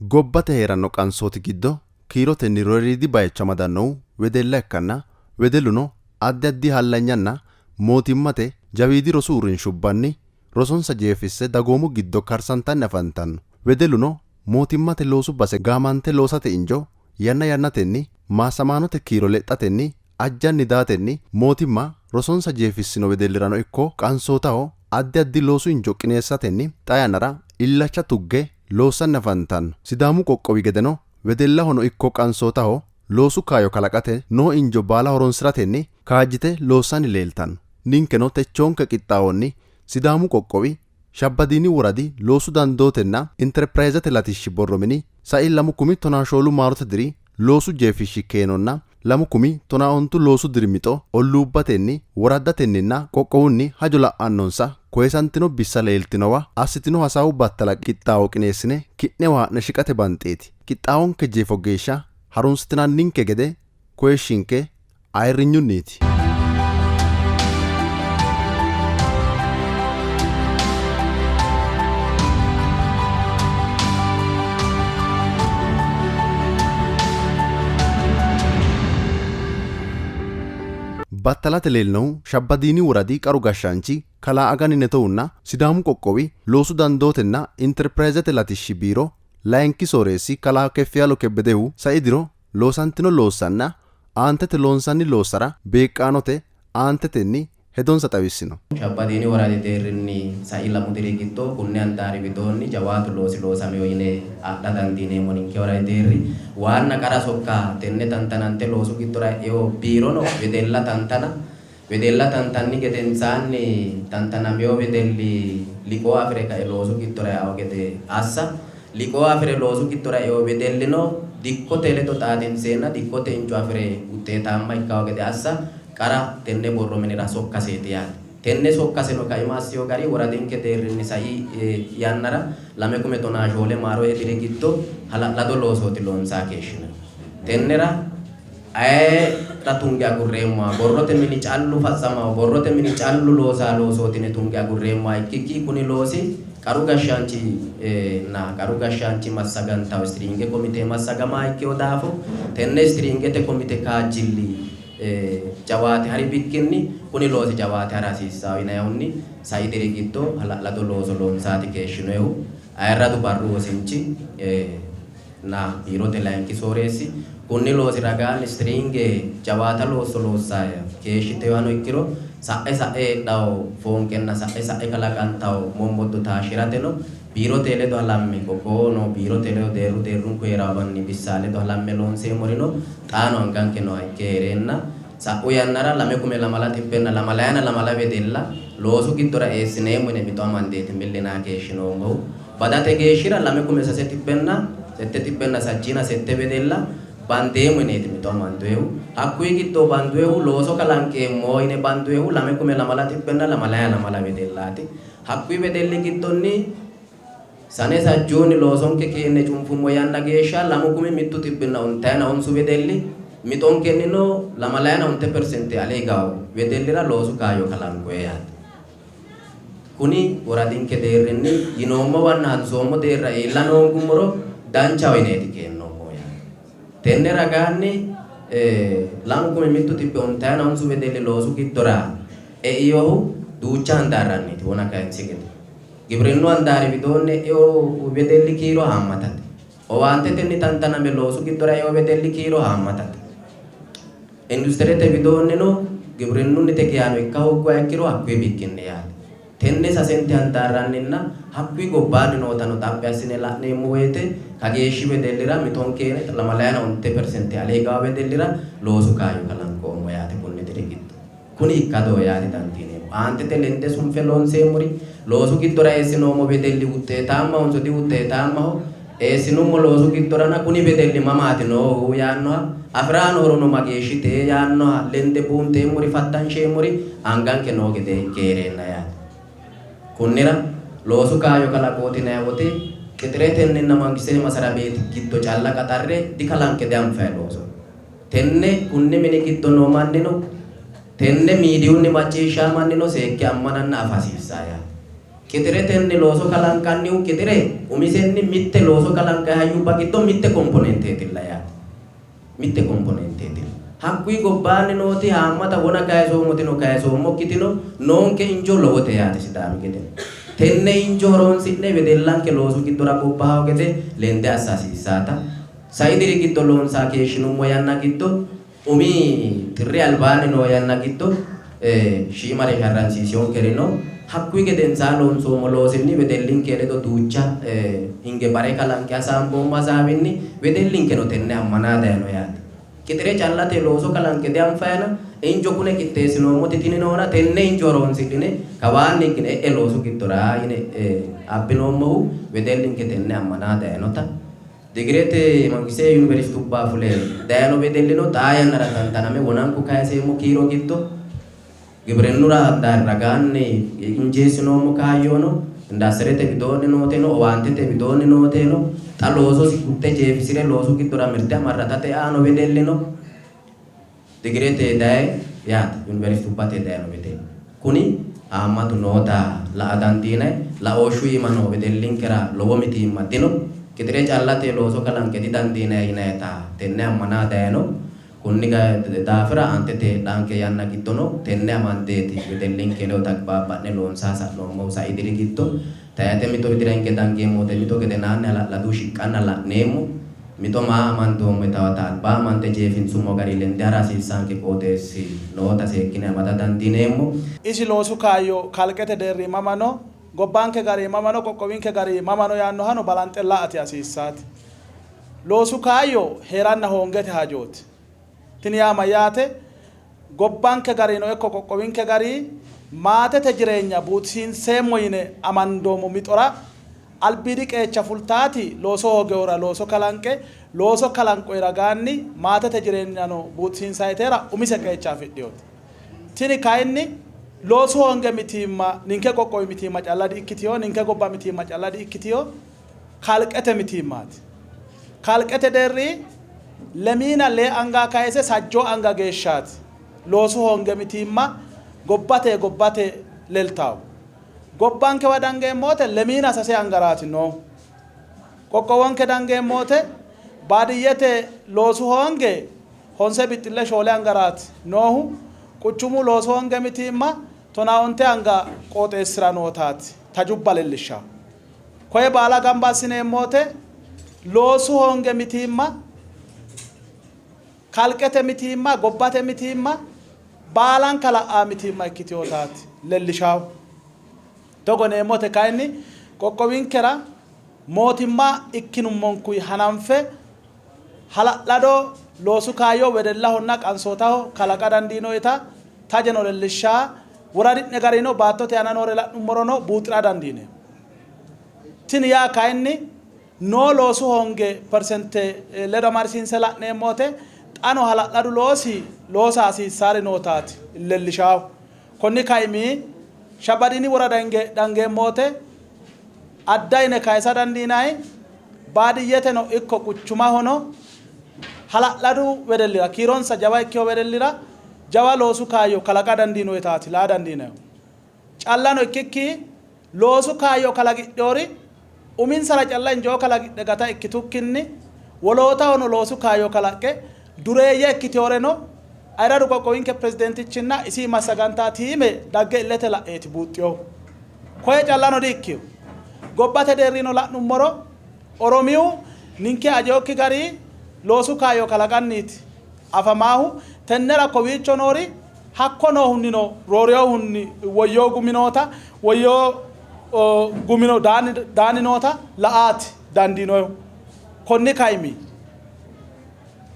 Gobbate hee'ranno qansooti giddo kiirotenni rooriidi bayicho amadannohu wedella ikkanna, wedelluno addi addi hallanyanna mootimmate jawiidi rosu uurrinshubbanni rosonsa jeefisse dagoomu giddo karsantanni afantanno. Wedelluno mootimmate loosu base gaamante loosate injo yanna yannatenni maassamaanote kiiro lexxatenni ajjanni daatenni mootimma rosonsa jeefissino wedellirano ikko qansootaho addi addi loosu injo qineessatenni xaa yannara illacha tugge loossanni afantanno. Sidaamu qoqqowi gedeno wedellahono ikko qansootaho loosu kaayyo kalaqate noo injo baala horonsi'ratenni kaajjite loossanni leeltanno. Ninkeno techoonke qixxaawonni Sidaamu qoqqowi Shabbadiini woradi loosu dandootenna Interpirayzete latishshi borro mini sai 2014 maarote diri loosu jeefishshi keenonna 2019 loosu diri mixo olluubbatenni, woraddatenninna qoqqowunni hajo la'annonsa koyisantino bissa leeltinowa assitino hasaawu battala qixxaawo qineessine ki'newa haa'ne shiqate banxeeti. Qixxaawonke jeefo geeshsha harunsitinanninke gede koyishshinke ayirrinyunniiti. Battalate leellinohu Shabbadiini woradi qaru gashshaanchi kalaa Agani Netohunna Sidaamu qoqqowi loosu dandootenna Interpirayzete latishshi biiro layinki sooreessi kalaa Keffiyalo Kebbedehu sai diro loosantino loossanna aantete loonsanni loossara beeqqaanote aantetenni hedonsa xawissino. Shabbadiini woradi deerrinni sai lamu diri giddo kunni handaari widoonni jawaatu loosi loosamino yine adha dandiineemmo. Ninke woradi deerri waanna qara sokka tenne tantanante loosu giddora e'ino biirono wedella tantana, wedella tantanni gedensaanni tantanamino wedelli liqoo afi're kae loosu giddora eanno gede assa, liqoo afi're loosu giddora eino wedellino dikkote ledo xaadinseenna dikkote injo afi're wuxxeetaamma ikkanno gede assa qara tenne borro minira sokkaseeti yaate. Tenne sokkaseno kaima assino gari woradinke deerrinni sai yannara 2014 maarote diri giddo hala'lado loosooti loonsanni keeshshinohu. Tennera Ayeera tunge agurreemmoha, borrote mini callu fatsamaho, borrote mini callu loosaa loosooti yine tunge agurreemmoha ikkikki kuni loosi qaru gashshaanchi nna qaru gashshaanchi massagantawo istiriinge komite massagamaa ikkino daafo tenne istiriingete komite kaajjilli jawaate hari bikkinni kuni loosi jawaate hara hasiissawo yinayihunni sai diri giddo hala'lado looso loonsaati keeshshinoyihu ayirradu barru wosinchi na biirote layinki sooreessi kunni loosi ragaanni Stringe jawaata loosso loossayi keeshshitinohano ikkiro sa'e sa'e heedhanno foonqenna sa'e sa'e kalaqantanno mommoddo taashshi'rateno biirote ledo halamme qoqqowoho noo biirote ledo deerru deerrunku hee'ranno manni bissa ledo halamme loonseemmorino xaano anganke nooha ikke hee'reenna sa'u yannara 2024 wedella loosu giddora eessineemmo yine mixo amandeeti milli yinanni keeshshinoommohu. Badate geeshshira 2678 wedella bandeemmo yineeti mixo amandoyehu. Hakkuyi giddo bandoyehu looso kalanqeemmo yine bandoyehu 2024 wedellaati. Hakkuyi wedelli giddonni sane sajjuuni loosonke keenne cunfummo yanna geeshsha 2199 wedelli mixonkennino 29% ale higawo wedellira loosu kaayyo kalanqoye yaate. Kuni woradinke deerrinni yinoommowanna hansoommo deerra iilla noongummoro danchaho yineeti keennoommohu yaate. Tenne ragaanni 2199 wedelli loosu giddora einohu duucha handaarranniiti wona kayinsi gede. Gibrinnu handaari widoonni eino wedelli kiiro haammatate. Owaantetenni tantaname loosu giddora eino wedelli kiiro haammatate. Industirete widoonnino gibrinnunnite geano ikka hoogguha ikkiro hakkuyi bikkinni yaate. Tenne sasente handaarranninna hakkuyi gobbaanni nootano xaphi assine la'neemmo woyte kageeshshi wedellira mixonkeene 29 persente ale higawo wedellira loosu kaayyo kalanqoommo yaate konni diri giddo. Kuni ikkadoho yaa didandiineemmo. Aantete lende sunfe loonseemmori loosu giddora eessinoommo wedelli wuxxeetaammahonso diwuxxeetaammaho, eessinummo loosu giddorana kuni wedelli mamaati noohu yaannoha, afi'raano horono mageeshshite yaannoha lende buunxeemmori fattansheemmori anganke noo gede ikke hee'reenna yaate. Kunnira, loosu kaayyo kalaqooti yinanni wote qixiretenninna mangistete masarabeeti giddo calla qaxarre dikalanqe dianfanni looso. Tenne kunni mini giddo noo mannino, tenne miidiyunni macciishshaa mannino seekke ammananna afa hasiissaa yaate. Qixiretenni looso kalanqannihu qixire umisenni mitte looso kalanqanni hayyubba giddo mitte komponenteetilla yaate. Mitte komponenteetilla. Hakkuyi gobbaanni nooti haammata wona kayisoommotino kayisoommokkitino noonke injo lowote yaate Sidaami gede. Tenne injo horoonsi'ne wedellanke loosu giddora bobbahawo gede lende assa hasiissaata. Sai diri giddo loonsaa keeshshinummo yanna giddo umi xirri albaanni noo yanna giddo shiimare sharransiisinokeri no. Hakkuyi gedensaa loonsoommo loosinni wedellinke ledo duucha hinge bare kalanqe hasaamboommo hasaawinni wedellinkeno tenne ammanaa dayino yaate. Qixire callate looso kalanqe dianfayina injo kune qixxeessinoommoti tini noona tenne injo horoonsidhine kawaanni higgine e'e loosu giddora yine abbinoommohu wedellinke tenne ammanaa dayinota. Digirete mangiste yuniversitubba fule dayino wedellino xaa yannara tantaname wonanku kayiseemmo kiiro giddo gibrinnu ragaanni injeessinoommo kaayyono industirete widoonni nooteno owaantete widoonni nooteno xa loososi guxxe jeefisire loosu giddora mirte amarratate aano wedellino digirete daye yaate yuniversitubbate dayino wedelli kuni haammatu noota la''a dandiinanni. Laooshshu iima noo wedellinkera lowo mitiimma dino. Qixire callate looso kalanqe didandiinanni yinannita tenne ammana dayino. Konni daafira aantete heedhanke yanna giddono tenne amandeeti wedellinke ledo tagbaabba'ne loonsaa sa'noommohu sai diri giddo. Tayxe mixo widira hinge dangeemmo wote mixo gedenaanni hala'ladu shiqqanna la'neemmo. Mixo maa amandoommo yitawota alba amande jeefinsummo gari lende hara hasiissaanke qooxeessi noota seekkine amada dandiineemmo. Isi loosu kaayyo kalqete deerri mama no, gobbanke gari mama no, qoqqowinke gari mama no yaannohano balanxe la''ate hasiissaate. Loosu kaayyo hee'ranna hoongete hajooti. Tini yaa mayyaate? Gobbanke garino ikko qoqqowinke gari maatete jireenya buuxisiinseemmo yine amandoommo mixora albiidi qeecha fultaati looso hoogewora looso kalanqe looso kalanqoyi ragaanni maatete jireenyano buuxisiinsayitera umise qeecha afidhinote. Tini kayinni loosu hoonge mitiimma ninke qoqqowi mitiimma calla di-ikkitino, ninke gobba mitiimma calla di-ikkitino, kalqete mitiimmaati. Kalqete deerri lemiina lee anga kayise sajjoo anga geeshshaati loosu hoonge mitiimma gobbate gobbate leeltawo. Gobbankewa dangeemmo wote lemiina sase angaraati noohu. Qoqqowonke dangeemmo wote baadiyyete loosu hoonge honse bixxille shoole angaraati noohu. Quchumu loosu hoonge mitiimma tonaa onte anga qooxeessira nootaati tajubba leellishshanno. Koye baala gamba assineemmo wote loosu hoonge mitiimma, kalqete mitiimma, gobbate mitiimma baalanka la'aa mitiimma ikkitinotaati leellishaahu. Togo yineemmo wote kayinni qoqqowinkera mootimma ikkinummonkuyi hananfe hala'lado loosu kaayyo wedellahonna qansootaho kalaqa dandiinoyita tajeno leellishshaa. Woradi'ne garino baattote aana noore la'nummorono buuxi'ra dandiineemmo. Tini yaa kayinni noo loosu hoonge persente ledo amadisiinse la'neemmo wote xano hala'ladu loosi loosa hasiissaari nootaati leellishaahu. Konni kaimi Shabbadiini worada hinge dangeemmo wote adda yine kayisa dandiinanni baadiyyeteno ikko quchumahono hala'ladu wedellira kiironsa jawa ikkino wedellira jawa loosu kaayyo kalaqa dandiinoyitaati laa dandiinannihu. Callano ikkikki loosu kaayyo kalaqidhinori uminsara calla injoo kalaqidhe gata ikkitukkinni wolootahono loosu kaayyo kalaqqe dureeyye ikkitinoreno ayirradu qoqqowinke pirezidentichinna isi massaganta tiime dagge illete la'eeti buuxxinohu. Koye callano di ikkino. Gobbate deerrino la'nummoro Oromiyu ninke ajewokki gari loosu kaayyo kalaqanniiti afamaahu. Tennera kowiicho noori hakko noohunnino roorinohunni woyyoo gumi noota woyyoo gumino daanni noota la''aati dandiinohu. Konni kaimi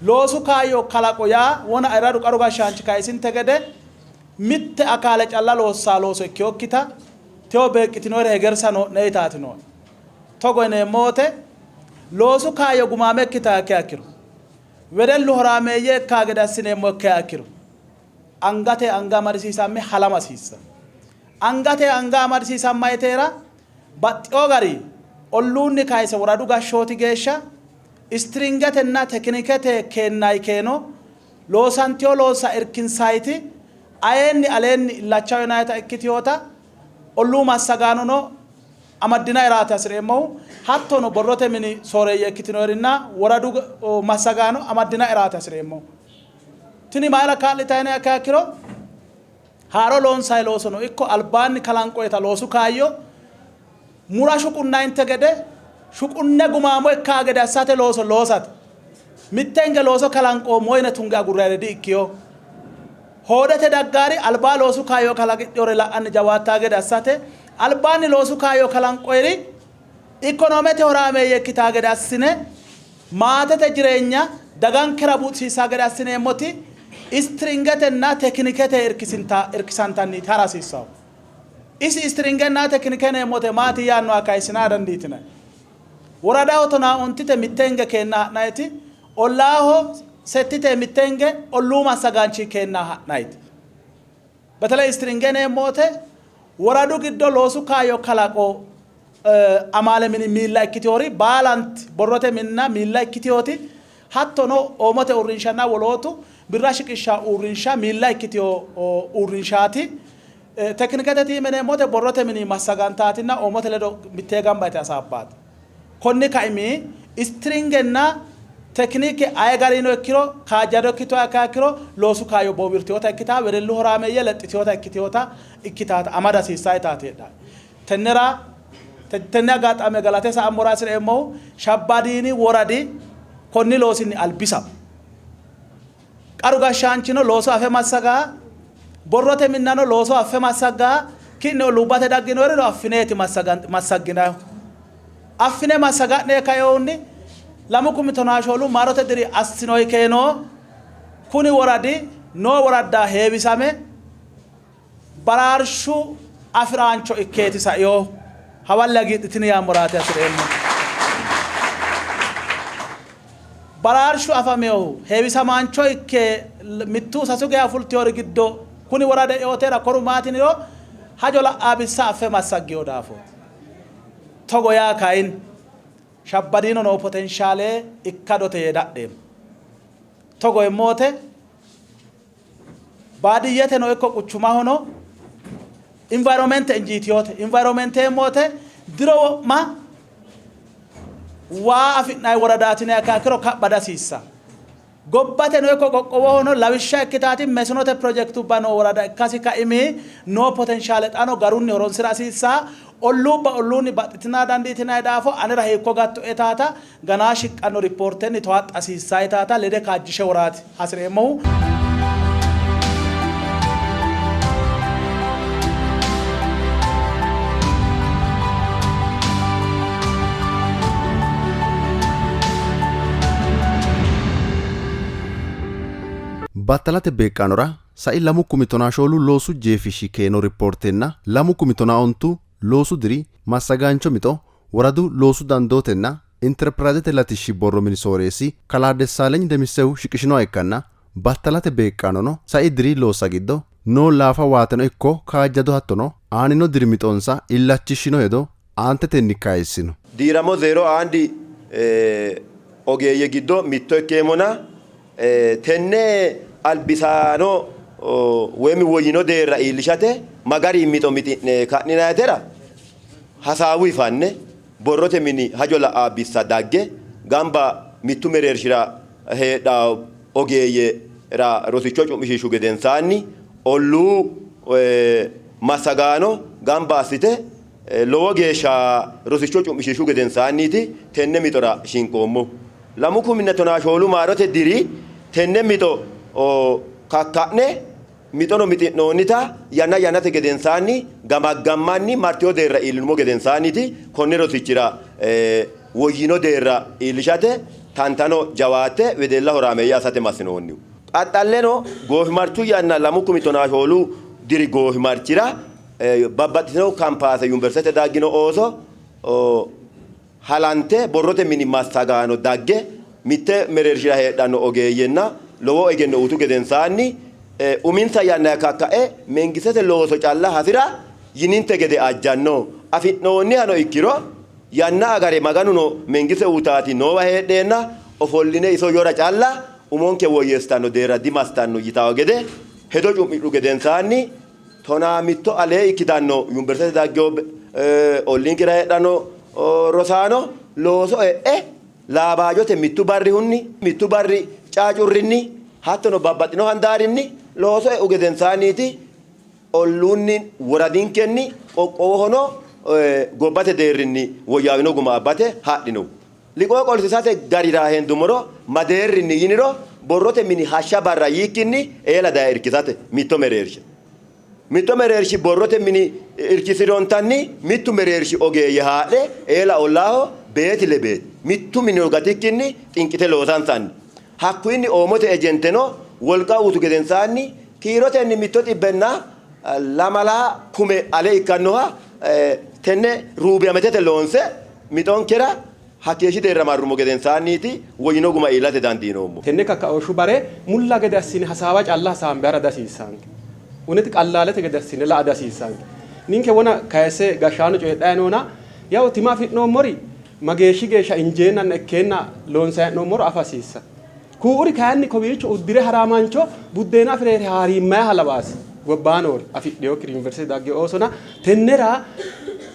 loosu kaayyo kalaqo yaa wona ayirradu qaru gashshaanchi kayisinte gede mitte akaale calla loossaa looso ikkinokkita tewo beeqqitinore hegersa noo'ne yitaati nooe. Togo yineemmo wote loosu kaayyo gumaame ikkitaa ikkiha ikkiro, wedellu horaameeyye ikkaa gede assineemmo ikkiha ikkiro angate anga amadisiisamme halama hasiissanno. Angate anga amadisiisammayiteera baxxino gari olluunni kayise woradu gashshooti geeshsha istiringetenna tekinikete keennayi keeno loosantino loossa irkinsayiti ayeenni aleenni illacha uyinayita ikkitinota olluu massagaanono Amaddinaeraati hasi'reemmohu. Hattono borrote mini sooreeyye ikkitinorinna woradu massagaano amaddinaeraati hasi'reemmohu. Tini mayira kaa'litayina ikkiha ikkiro haaro loonsayi loosono ikko albaanni kalanqoyita loosu kaayyo mura shuqunnayinte gede shuqunne gumaamo ikkaa gede assate looso loosate. Mitte hinge looso kalanqoommo yine tunge agurrayire di''ikkino. Hoodete daggaari albaa loosu kaayyo kalaqidhinore la'anni jawaattaa gede assate, albaanni loosu kaayyo kalanqoyiri ikonoomete horaameeyye ikkitaa gede assine maatete jireenya dagankera buuxisiissaa gede assineemmoti istiringetenna tekinikete irkisantanniiti ha'ra hasiissanno. Isi istiringenna tekinike yineemmote maati yaannoha kayissina dandiitinanni. Woradaho tonaa ontite mitte hinge keenna ha'nayiti, ollaaho settite mitte hinge olluu massagaanchi keenna ha'nayiti. Beteley istiringe yineemmo wote woradu giddo loosu kaayyo kalaqo amaale mini miilla ikkitinori baalanti borrote minna miilla ikkitinoti hattono Oomote uurrinshanna wolootu birra shiqishshanno uurrinsha miilla ikkitino uurrinshaati. Tekinikete tiime yineemmo wote borrote mini massagantaatinna Oomote ledo mittee gamba yite hasaabbaati. Konni kaimi istiringenna tekinike aye garino ikkiro kaajjado ikkituha ikkiha ikkiro loosu kaayyo boowirtinota ikkitanno, wedellu horaameeyye lexxitinota ikkitinota ikkitaata amada hasiissannitaati heedhanno. Tennera tenne aggaxaame galate sa''ammora hasi'reemmohu Shabbadiini woradi konni loosinni albisaho. Qaru gashshaanchino looso afe massagaa, borrote minnano looso affe massaggaa, ki'ne olluubbate dagginoyrino affineeti massagginannihu. Affine massaga'ne kainohunni 2014 maarote diri assinoyi keeno kuni woradi noo woradda heewisame baraarshu afi'raancho ikkeeti sainohu. Hawalle hagiidhitini yaammoraati hasi'reemmohu. Baraarshu afaminohu heewisamaancho ikke mittu sasu geya fultinori giddo kuni worada eotera koru maati yiniro hajo la'aa bissa affe massaggino daafooti. Togo yaa kayinni Shabbadiino noo potenshaale ikkadote yee dadheemmo. Togo yeemmo wote baadiyyeteno ikko quchumahono environmente injiitinote. Environmente yeemmo wote diro wo'ma waa afi'nanni woradaati yiniha ikkiro kapha dihasiissanno. Gobbateno ikko qoqqowohono lawishsha ikkitaati mesinote pirojekitubba noo worada ikkasi kaimi noo potenshaale xaano garunni horonsi'ra hasiissanno. Olluubba olluunni baxxitina dandiitinanni daafo anera hiikko gattoe taata ganaa shiqqanno ripoortenni towaaxxa hasiissanno taata lede kaajjishe woraati hasi'reemmohu. Battalate beeqqaanora sai 2014 loosu jeefishshi keeno rippoortenna 2015 loosu diri massagaancho mixo woradu loosu dandootenna Interpirayzete latishshi borro mini sooreessi kalaa Dessaaleny Demissehu shiqishinoha ikkanna battalate beeqqaanono sai diri loossa giddo noo laafa waateno ikko kaajjado hattono aanino diri mixonsa illachishshino hedo aantetenni kayissino. Diiramo zeero aandi ogeeyye giddo mitto ikkeemmona tenne albisaano woyimi woyyino deerra iillishate ma gari mixo mixi'ne ka'ninayitera hasaawu hifanne borrote mini hajo la'aa bissa dagge gamba mittu mereershira heedhanno ogeeyyera rosicho cu'mishiishshu gedensaanni olluu massagaano gamba assite lowo geeshsha rosicho cu'mishiishshu gedensaanniiti tenne mixora shinqoommohu. 2014 maarote diri tenne mixo kakka'ne mixono mixi'noonnita yanna yannate gedensaanni gamaggammanni martino deerra iillinummo gedensaanniiti konni rosichira woyyino deerra iillishate tantano jawaatte wedella horaameeyye assate massinoonnihu. Qaxxalleno goofimarchu yanna 2014 diri goofimarchira babbaxxitino kampaase yuniversitete daggino ooso halante borrote mini massagaano dagge mitte mereershira heedhanno ogeeyyenna lowo egenno uyitu gedensaanni uminsa yannanni kakka'e mengistete looso calla hasi'ra yininte gede ajjanno. Afi'noonnihano ikkiro yanna agare Maganuno mengiste uyitaati noowa heedheenna ofolline iso yora calla umonke woyyeessitanno deerra dimassitanno yitanno gede hedo cu'midhu gedensaanni tonaa mitto alee ikkitanno yuniversitete daggino Olliinkera heedhanno rosaano looso e'e laabaajote mittu barrihunni, mittu barri caacurrinni hattono babbaxxino handaarinni looso e'u gedensaanniiti olluunni, woradinkenni, qoqqowohono gobbate deerrinni woyyaawino guma abbate hadhinohu. Liqoo qolsiisate garira hendummoro ma deerrinni yiniro borrote mini hashsha barra yiikkinni eela daye irkisate mitto mereersha. Mitto mereershi borrote mini irkisirontanni mittu mereershi ogeeyye haadhe eela ollaaho beeti le beeti mittu minino gatikkinni xinqite loosansanni hakkuyinni Oomote ejenteno wolqa uytu gedensaanni kiirotenni mitto xibbenna lamala kume ale ikkannoha tenne ruubiyametete loonse mixonkera hakkeeshshi deerra marrummo gedensaanniiti woyyino guma iillate dandiinoommo. Tenne kakkaooshshu bare mulla gede assine hasaawa calla hasaambe ha'ra dihasiissaanke. Uneti qallaalete gede assine la'a dihasiissaanke. Ninke wona kayisse gashshaano coyidhanni noona, yawo tima afi'noommori mageeshshi geeshsha injeennanna ikkeenna loonsanni hee'noommoro afa hasiissanno. Kuu'uri kayinni kowiicho uddire haraa mancho buddeena afi're hee're haariimmayiha lawaasi. Gobbaa noori afidhinokkiri yuniversite daggino oosona tennera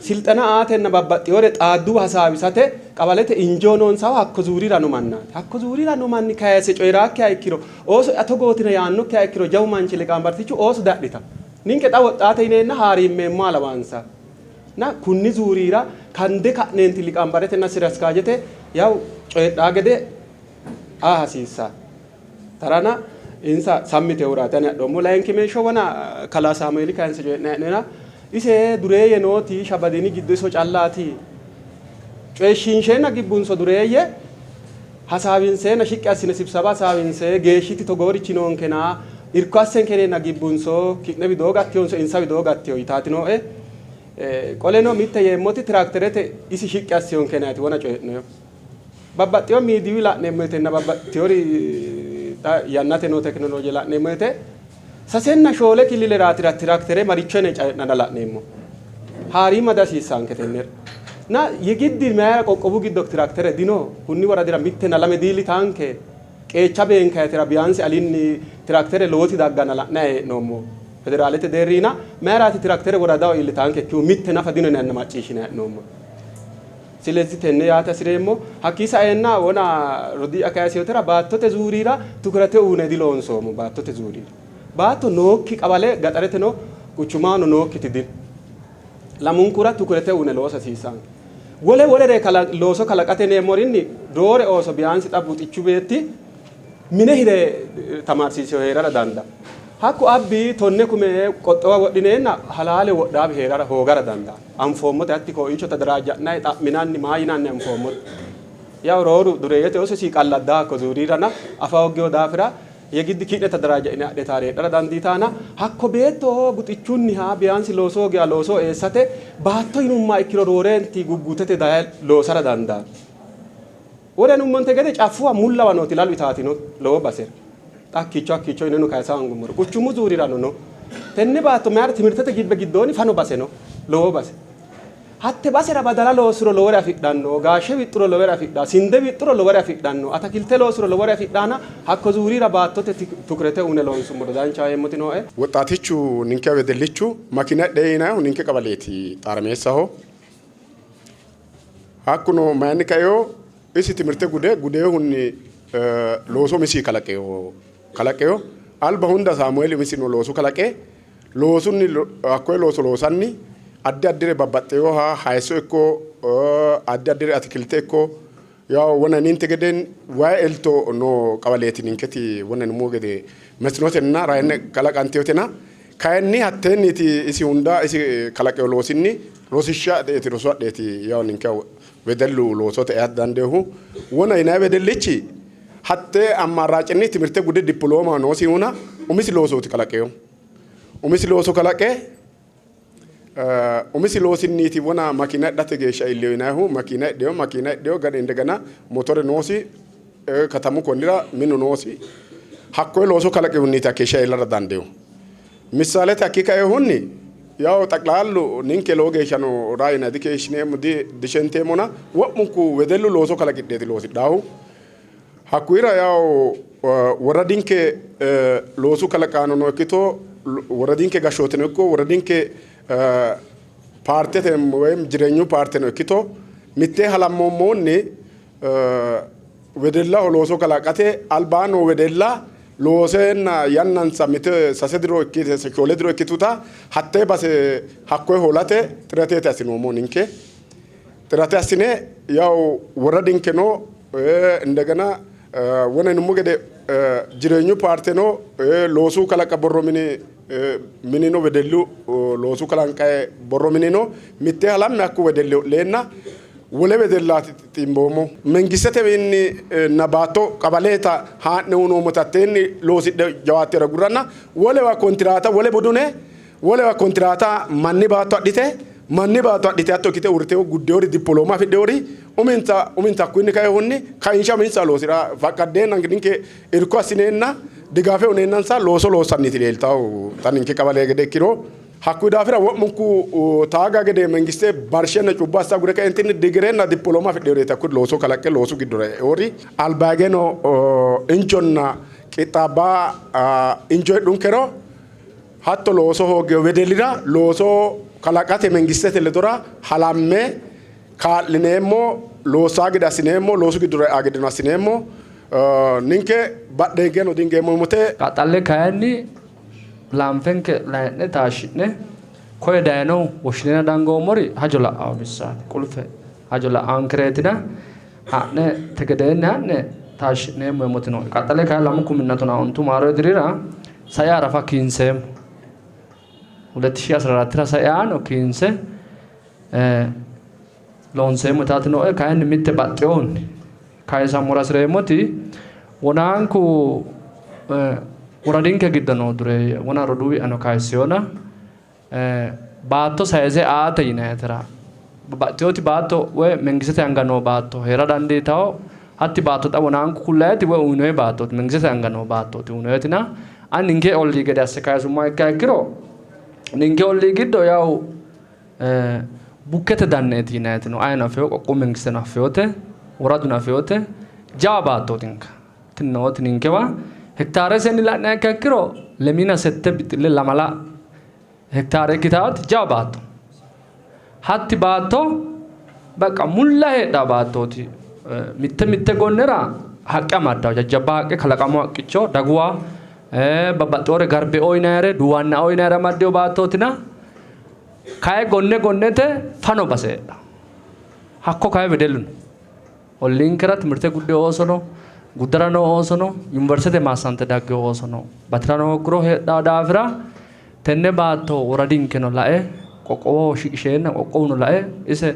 silxena aatenna babbaxxinore xaadduwa hasaawisate qawalete injoo noonsahu hakko zuurira no mannaati. Hakko zuurira no manni kayise coyi'raakkiha ikkiro, ooso'ya togootina yaannokkiha ikkiro jawu manchi liqambartichu ooso diadhitanno. Ninke xa woxxaate yineenna haariimmeemmoha lawaansa. Na kunni zuurira kande ka'neenti liqambaretenna siraskaajete yawu coyidhaa gede aa hasiissanno. Tarana insa sammi yitinohuraati ani adhoommo. Layinkimeeshsho wona kalaa Saamueeli kayinse coyi'nanni hee'noyena ise dureeyye nooti Shabadini giddo iso callaati? Coyishshiinsheenna gibbunso dureeyye hasaawinseenna shiqqi assine sibsaba hasaawinse geeshshiti togoorichi noonkena irko assenke yineenna gibbunso ki'ne widoo gattihonso insa widoo gattiho yitaati nooe. Qoleno mitte yeemmoti tiraakterete isi shiqqi assihonkenaati wona coyi'noyehu. Babbaxxino miidiyu la'neemmo woytenna babbaxxitinori xa yannate noo tekinolooje la'neemmo woyte sasenna shoole killileraatira tiraktere maricho yine coyi'nanna la'neemmo. Haariima dihasiissaanke tennera. Na yegiddi mayira qoqqowu giddo tiraktere dino? Kunni woradira mittenna lame diillitaanke? Qeecha beenkayitera biyaansi alinni tiraktere lowoti dagganna la'nayi hee'noommo. Federaalete deerriina mayiraati tiraktere woradaho iillitaankekkihu mitte nafa dino yinanna macciishshinayi hee'noommo. Silezi tenne yaate hasi'reemmo. Hakkii saeenna wona rodii'ya kayisinotera baattote zuuriira tukurete uune diloonsoommo. Baattote zuuriira. Baatto nookki qawale gaxareteno quchumahono nookkiti dino. Lamunkura tukurete uune loosa hasiissanke. Wole wolere looso kalaqate yineemmorinni roore ooso biyaansi xa buxichu beetti mine hire tamaarsiisino hee'rara dandaanno. Hakku abbi tonne kume qoxxowa wodhineenna halaale wodhaabi hee'rara hoogara dandaanno. Anfoommote hatti kooiicho tadaraajja'nanni xa'minanni maa yinanni anfoommote. Yaw rooru dureeyyete ooso isi qalladda hakko zuuriirana afa hooggewo daafira yegiddi ki'ne tadaraajja'ine adhitaari heedhara dandiitaana hakko beetto buxichunniha biyaansi looso hoogiha loosoho eessate baatto yinummaha ikkiro roorenti guggutete daye loosara dandaanno. Wodanummonte gede caffuwa mullawa nooti lalu itaatino lowo basera. Xa hakkiicho hakkiicho yineno kayisa hoongummoro quchumu zuurirano no. Tenne baatto mayira timirtete gibbe giddoonni fano base no, lowo base. Hatte basera badala loossuro lowore afidhanno, gaashe wixxuro lowore afidhanno, sinde wixxuro lowore afidhanno, atakilte loossuro lowore afidhanna hakko zuurira baattote tukurete uune loonsummoro danchaho yeemmoti nooe. Woxaatichu ninke wedellichu makina hidhe yinannihu ninke qawaleeti Xaarameessaho. Hakkuno mayinni kaino isi timirte gude gudeehunni looso umisi kalaqeyo kalaqeyo alba hunda Saamueeli umisino looso kalaqe loosunni hakkoye looso loosanni addi addire babbaxxeyoha hayisso ikko addi addire atikilte ikko yaw wona ninte gede wayi elto noo qawaleeti ninketi wona nummo gede mesinotenna rayinne kalaqanteyotena Kayinni hatteenniiti isi hunda isi kalaqino loosinni rosishsha adheeti roso adheeti yawo ninke wedellu loosote eate dandeehu. Wona yinanni wedellichi hattee ammaarraacinni timirte gude dippolooma noosihuna umisi loosooti kalaqinohu. Umisi looso kalaqe umisi loosinniiti wona makiina hidhate geeshsha iillino yinannihu. Makiina hidhino, makiina hidhino gane indegena motore noosi katamu konnira minu noosi. Hakkoye looso kalaqihunniiti hakkeeshsha iillara dandiinohu. Missaalete hakkii kainohunni yawo xaqilaallu ninke lowo geeshshano raa yinanni dikeeshshineemmo dishenteemmona wo'munku wedellu looso kalaqidheeti loosidhaahu. Hakkuyira yawo woradinke loosu kalaqaanono ikkito woradinke gashshooteno ikko woradinke Paartete woyim jireenyu paarteno ikkito mittee halammoommoonni wedellaho looso kalaqate albaa noo wedella looseenna yannansa mite sase diro ikkite shoole diro ikkituta hattee base hakkoye hoolate xirateeti assinoommo ninke xirate assine yaw woradinkeno indegena wona yinummo gede jireenyu paarteno loosu kalaqa borro mini minino wedellu loosu kalanqaye borro minino mitte halamme hakku wedelli ho'leenna wole wedellaati xixxiimboommo. Mengistetewiinni na baatto qabaleeta haa'ne uyinoommota hatteenni loosidhe jawaattera gurranna wolewa kontiraata wole budune wolewa kontiraata manni baatto adhite manni baatto adhite hatto ikkite uurritewo guddeori dippolooma afidheori uminsa uminsa hakkunni kainohunni kainsha uminsa loosira faqqaddeenna ninke irko assineenna digaafe uneennansa looso loossanniiti leeltawo xa ninke qabale gede ikkiro. Hakkuyi daafira wo'munku taaga gede mengiste barshenna cubbo assa agure kaentinni digirenna dippolooma afidhinoreeti hakkuri looso kalaqqe loosu giddora e'eori. Albaageno injonna qixxaabba injo heedhunkero hatto looso hooggino wedellira looso kalaqate mengistete ledora halamme kaa'lineemmo, loossaa gede assineemmo, loosu giddora e'a gedeno assineemmo. Ninke badheegeno dingeemmo yite. Qaxxalle kayinni laanfenke layi'ne taashshi'ne koye dayinohu woshshineenna dangoommori hajo la'anno bissaati. Qulfe hajo la'anonkereetina ha'ne te gedeenni ha'ne taashshi'neemmo yeemmoti nooe. Qaxxale kayinni lamu kuminna tonaa ontu maarote dirira sai arafa kiinseemmo. 2014 ra sai aano kiinse loonseemmo yitaati nooe. Kayinni mitte baxxinohunni kayisammora hasi'reemmoti wonaanku woradinke giddo noo dureeyye wona roduuwi'yano kayisseyona baatto sayise aate yinayitera babbaxxinoti baatto woy mengistete anga noo baatto hee'ra dandiitanno. Hatti baatto xa wonaanku kullayiti woy uyinoyi baattooti, mengistete anga noo baattooti uyinoyitina ani ninke ollii gede asse kayisummoha ikkiha ikkiro ninke ollii giddo yawu Bukkete danneeti yinanniti no. Ayino afewo, qoqqowu mengisteno affewote, woraduno afewote, jawa baattootinka. Tini nooti ninkewa hektaaresenni la'niha ikkiha ikkiro lemiina sette bixxille lamala hektaare ikkitaati jawa baatto. Hatti baatto baqa mulla heedhanno baattooti. Mitte mitte gonnera haqqe amaddanno, jajjabba haqqe, kalaqamu haqqicho, daguwa, babbaxxewore garbeoo yinayire, duwannaoo yinayire amaddino baattootina Kayi gonne gonnete fano base heedhanno. Hakko kayi wedellu no. Olliinkera timirte gudde ooso no, guddara noo ooso no, yuniversitete maassante daggino ooso no. Batirano hoogguro heedhanno daafira tenne baatto woradinkeno lae qoqqowoho shiqisheenna qoqqowuno lae ise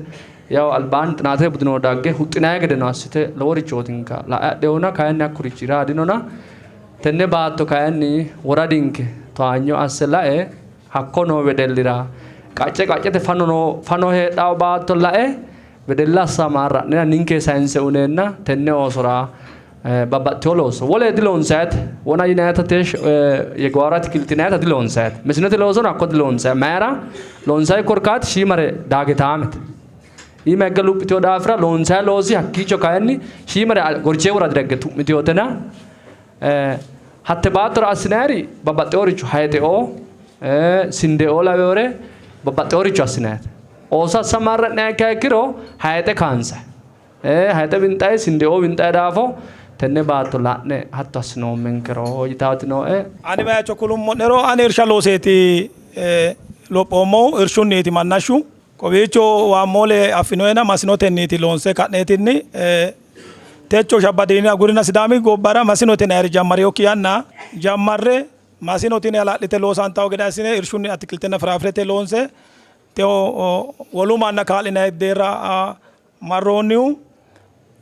yawo albaanni xinaatete budino dagge huxxinanni gedeno assite loworichootinka lae adhewona kayinni hakkurichi raadinona tenne baatto kayinni woradinke towaanyo asse lae Hakko noo wedellira qacce qaccete fano noo fano heedhanno baatto lae wedella assamaarra'nera ninke sayinse uyineenna tenne oosora babbaxxino looso wole diloonsayite wona yinayita teeshsho yeguwaaro atikilti yinayita diloonsayite mesinote loosono hakko diloonsay mayira loonsay korkaati shiimare daagitaamete iima higge luphitino daafira loonsay loosi hakkiicho kayinni shiimare gorchee woradira higge tu'mitinotena Hatte baattora assinayiri babbaxxeworicho hayixeoo, sindeoo lawewore babbaxxeworicho assinayite. Ooso assamarra'niha ikkiha ikkiro hayixe kaansayi. Hayixe winxayi, sindeoo winxayi daafo tenne baatto la'ne hatto assinoommenkero yitaati nooe. Ani bayicho kulummo'nero ani irsha looseeti lophoommohu, irshunniiti mannashshu. Kowiicho waammoole affinoena masinotenniiti loonse ka'neetinni Techo Shabbadiini agurina Sidaami gobbara masinote yinanniri jammarinokki yanna jammarre masino tini hala'lite loosantanno gede assine irshunni atikiltenna firaafirete loonse techo wolu manna kaa'linanni deerra marroonnihu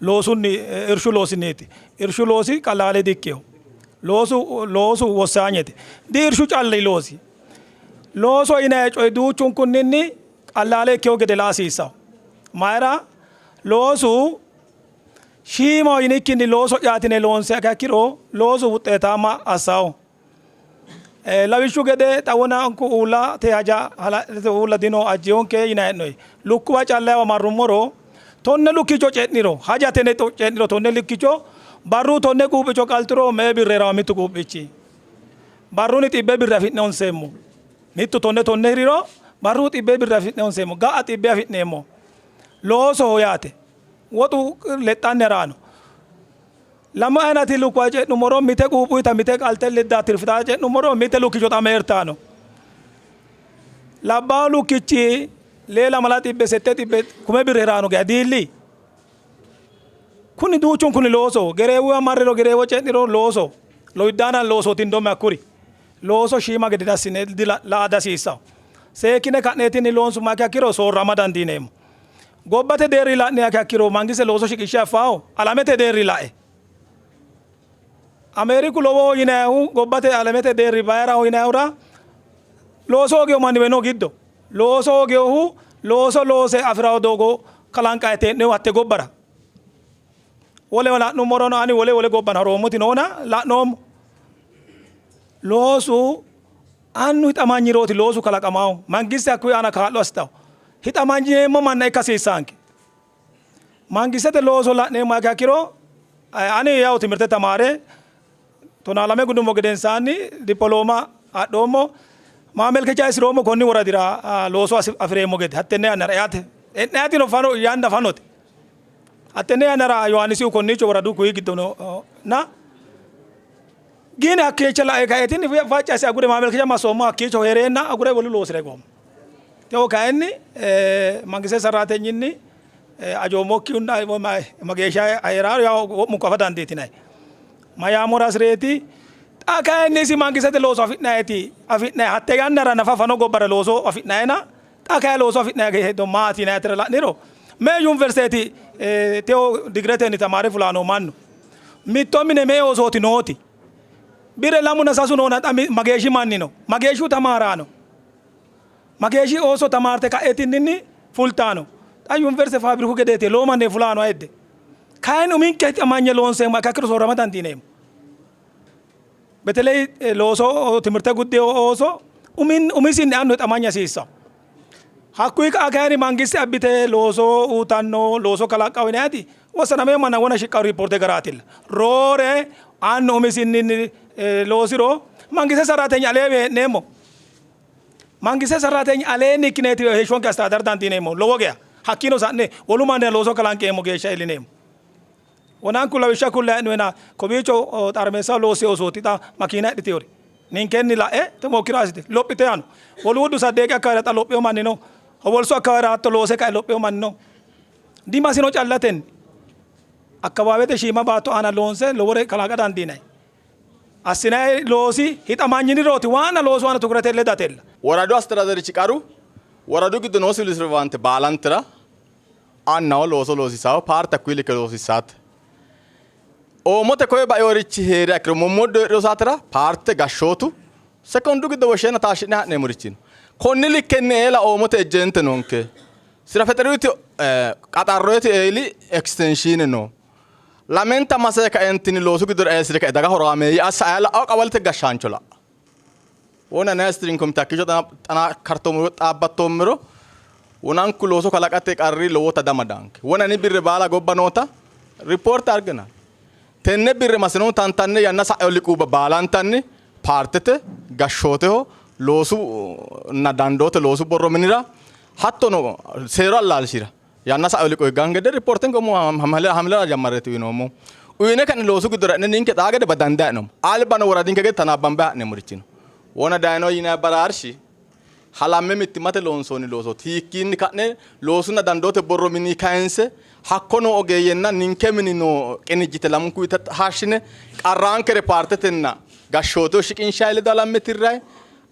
loosunni irshu loosinniiti. Irshu loosi qalaale dikkino. Loosu loosu wossaanyete. Di irshu calli loosi. Looso yinanni coyi duuchunkunninni qallaale ikkino gede laa hasiissanno. Mayira loosu shiimaho yinikkinni looso'yaati yine loonsiha ikkiro loosu wuxxeetaamma assanno. Lawishshu gede xa wonanku uullate haja hala'lite uulla dino ajjinonke yinanni hee'noonni. Lukkuwa callawa marrummoro tonne lukkicho ce'niro hajate yine ce'niro tonne lukkicho barru tonne quuphicho qalturo me''e birra heeranno mittu quuphichi? Barrunni xibbe birra afi'ne honseemmo. Mittu tonne tonne hiriro Barru xibbee birra afi'ne honseemmo. Ga'a xibbee afi'neemmo. Loosoho yaate. Woxu lexxanni haraano. Lamu aynati lukkuwa ce'nummoro mite quuphuyta mite qalte ledda tirfita ce'nummoro mite lukkicho xa meertaano. Labbaahu lukkichi lee lamala xibbe sette xibbe kume birra hiraano geya diilli. Kuni duuchunkuni loosoho. Gereewuwa marriro gereewo ce'niro loosoho. Lowiddaana loosooti indomme hakkuri. Looso shiima gede assine la''a dihasiissanno. Seekkine ka'neetinni loonsummoha ikkiro soorrama dandiineemmo. Gobbate deerri la'niha ikkiro mangiste looso shiqishshe affaho alamete deerri la'e. Ameeriku lowoho yinayihu gobbate alamete deerri bayiraho yinayihura looso hoogino manniwe no giddo. Looso hooginohu looso loose afi'rawo doogo kalanqayi hee'nohu hatte gobbara. Wolewa la'nummorono ani wole wole gobbano haroommoti noona la'noommo. Loosu annu hixamanyirooti loosu kalaqamahu. Mangiste hakkuyi aana kaa'lo assitawo. Hixamanyeemmo manna ikka hasiissaanke. Mangistete looso la'neemmoha ikkiha ikkiro ani yawu timirte tamaare 12 gudummo gedensaanni dippolooma adhoommo. Maamelkecha isiroommo konni woradira looso afi'reemmo gede hattenne yannara eate. E'nayitino fano yanna fanote. Hattenne yannara Yohaannisihu konniicho woradu kuyi giddo no na gini hakkiicho lae kaetinni facci asse agure maamelkecha massoommo hakkiicho hee'reenna agure wolu loosira higoommo. Tewo kayinni mangiste sarraatenyinni ajoommokki mageeshsha hee'raaro yawo wo'munku afa dandiitinanni. Mayaamora hasi'reeti. Xa kayinni isi mangistete looso afi'nayiti afi'nayi hatte yannara nafa fano gobbara looso afi'nayina xa kayi looso afi'nayi hedo maati yinayitira la'niro mee yuniversiteeti tewo digiretenni tamaare fulaano mannu mitto mine mee oosooti nooti bire lamuna sasu noona xa mageeshshi manni no mageeshshu tamaaraano mageeshshi ooso tamaarte ka'etinninni fultaano xa yuniversite faabiriku gedeeti lowo manni fulaano ayidde kayinni uminke hixamanye loonseemmo ikkiro soorrama dandiineemmo. Beteley looso timirte gudde ooso umisinni annu hixamanya hasiissanno. Hakkuyi ka'a kayinni mangiste abbite looso uyitanno looso kalaqqawo yinayiti wossanamino manna wona shiqqawo riippoorte garaatilla. Roore annu umisinni loosiro mangiste sarraatenya aleenni hee'neemmo. Mangiste sarraatenya aleenni ikkineeti heeshshonke astadara dandiineemmo lowo geya. Hakkiino sa'ne wolu mannira looso kalanqeemmo geeshsha iillineemmo. Wonanku lawishsha kulle hee'noyina kowiicho xarmeessaho loosse oosooti xa makiina hidhiteyori. Ninkenni la'e temokkiro assite lophite yaano. Woluuddu saddeeqi akkawaawera xa lopheyo manni no. Howolso akkawaawera hatto loose kae lopheyo manni no. Dimasino callatenni. Akkawaawete shiima baatto aana loonse lowore kalaqa dandiinanni. Assinanni loosi hixamanyinirooti waanna loosu aana tukurete ledatella. Woradu astedaderichi qaru woradu giddo noo sivil servaante baalantera annaho looso loosiisaho paarte hakkuyi likke loosiisaate. Oomote koye baeorichi hee'riha ikkiro mommoddo heedhino saatera paarte gashshootu sekondu giddo woshsheenna taashshi'ne ha'neemmorichi no. Konni likkenni eela oomote ejjeente noonke. Sira fexeruyti qaxarroyti eeli ekstenshiine no. Lamenta mase kaentinni loosu giddora eessire kae daga horaameeyye assa aye la'ao qawalete gashshaancho la'a. Wona nayi steering committee hakkiicho xana kartoommero xaabbattoommero wonanku looso kalaqate qarri lowota damadanke. Wona ni birre baala gobba noota ripoorte argina. Tenne birre masinohu tantanne yanna sa'eo liquubba baalantanni paartete gashshooteho loosu na dandoote loosu borro minira hattono seeru allaalshira yanna sa'eo liqoo higganno gede ripoortenke umo hamilera jammarreeti uyinoommo. Uyine ka'ne loosu giddora e'ne ninke xaa gede badande ha'noommo. Albano woradinke gede tanaabbambe ha'neemmorichi no. Wona dayino yinanni baraarshi halamme mittimmate loonsoonni loosooti. Hiikkiinni ka'ne loosunna dandoote borro mini kayinse hakko noo ogeeyyenna ninke mini noo qinijjite lamunku yite hashshine qarraankere paartetenna gashshooteho shiqinshayi ledo halamme tirrayi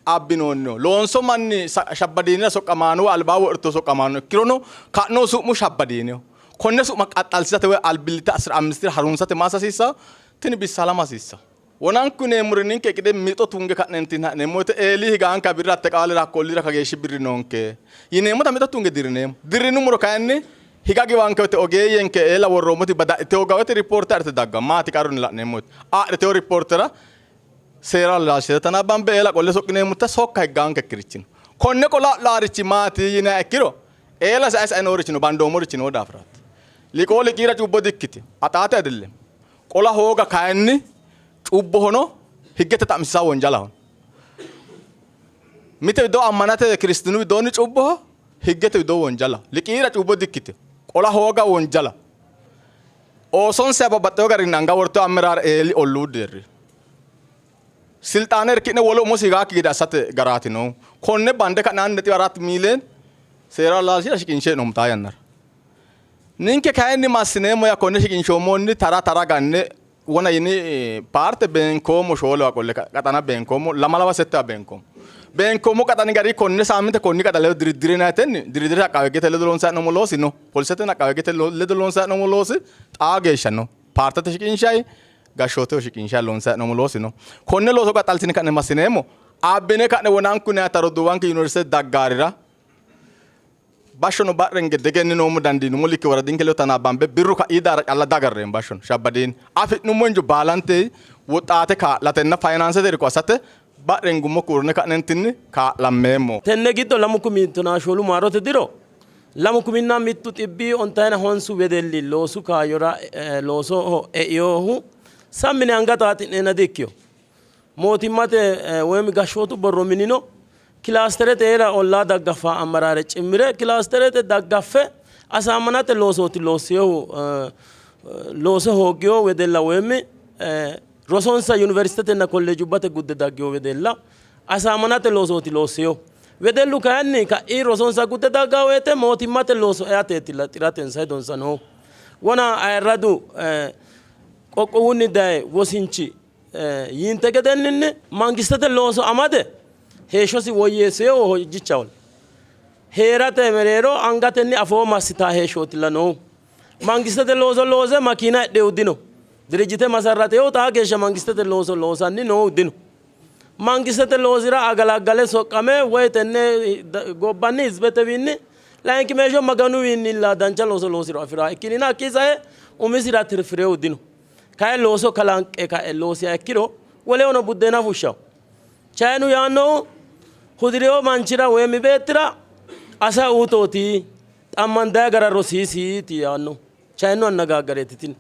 abbinoonniho. Loonso manni Shabbadiinira soqqamaanowa albaa wodhito soqqamaano ikkirono ka'nohu su'mu Shabbadiiniho. Konne su'ma qaxxalsiisate woy albillitte asira ammistira harunsate ma assa hasiissanno? Tini bissa halama hasiissanno. Wonanku yineemmori ninke qide mixo tunge ka'neentinni ha'neemmo woyte eeli higaanka birra hatte qaalira hakko ollira kageeshshi birri noonke yineemmota mixo tunge dirrineemmo. Dirrinummoro kayinni higa giwanke woyte ogeeyyenke eela worroommoti badadhitewo woyte ripoorte adhite dagganno. Maati qarru yine la'neemmo woyte adhitewo ripoortera seera laashshite tanabbambe eela qolle soqqineemmota sokka higgaankekkirichi no. Konne qola laarichi maati yiniha ikkiro eela sae sae noorichi no, bandoommorichi noo daafiraati. Liqoo liqiira cubbo dikkitino, axaate adillem. Qola hooga kayinni cubbohono higgete xa'misiisa wonjalahono. Mite widoo ammanate kiristinu widoonni cubboho, higgete widoo wonjala. Liqiira cubbo dikkitino. Qola hooga wonjala. Oosonsa babbaxxewo garinni anga wortewo ammeraare eeli olluu deerri. Silxaane irki'ne wolu umosi higaakki gede assate garaati noohu. Konne bande ka'ne 1.4 miiliyoone seera laalshira shiqinshe hee'noommo xaa yannara. Ninke kayinni massineemmo yaa konne shiqinshoommohunni tara tara ganne wona yini paarte beenkoommo shoolewa qolle qaxana beenkoommo lamalawa settewa beenkoommo. Beenkoommo qaxani gari konne saamminte konni qaxani ledo diriddirinaytenni diriddire aqaawe higete ledo loonsanni hee'noommo loosi no. Polisete aqaawe higete ledo loonsanni hee'noommo loosi xaa geeshsha no. Paartete shiqinshayi gashshooteho shiqinshayi loonsanni hee'noommo loosi no. Konne looso qaxxalsine ka'ne massineemmo abbine ka'ne wonankunni roduuwanke yuniversite daggaarira Bashshono ba'renke degenninoommo dandiinummo likke woradinke ledo tanabbambe birru ka'i daara calla diagarreemmo bashshono shabbadiini afi'nummo injo baalante woxaate kaa'latenna fayinaansete irko assate ba'rengummo kuurne ka'nentinni kaa'lammeemmo. Tenne giddo lamu kumi tonaa shoolu maarote diro lamu kuminna mittu xibbii ontayina honsu wedelli loosu kaayyora loosoho einohu sammine anga xaaxi'neenna di-ikkino. Mootimmate woyim gashshootu borro minino kilaasterete eela ollaa daggaffa ammaraare cimmire kilaasterete daggaffe asaammanate loosooti loossinohu looso hooggino wedella woyim rosonsa yuniversitetenna kolleejubbate gudde daggino wedella asaamanate loosooti loossinohu. Wedellu kayinni ka'i rosonsa gudde daggaa woyte mootimmate looso eateeti xiratensa hedonsa noohu. Wona ayirradu qoqqowunni daye wosinchi yiinte gedenninni mangistete looso amade heeshshosi woyyeessinohu hojjichaholla. Hee'rate mereero angatenni afoo massitaa heeshshootilla noohu. Mangistete looso loose makiina hidhinohu dino. Dirijjite masarratehu xaa geeshsha mangistete looso loosanni noohu dino. Mangistete loosira agalaggale soqqame woy tenne gobbanni hizbetewiinni layinkimeeshsho Maganuwiinnilla dancha looso loosiro afi'ranno ikkinnina hakkii sae umisira tirfi'rinohu dino. Kayi looso kalanqe kae loosiha ikkiro wolehono buddeena fushshanno. Chayinu yaannohu hudi'rino manchira woyimi beettira asa uutooti, xammandayi gara rosiisiiti yaanno. Chayinu annagaaggareeti tini.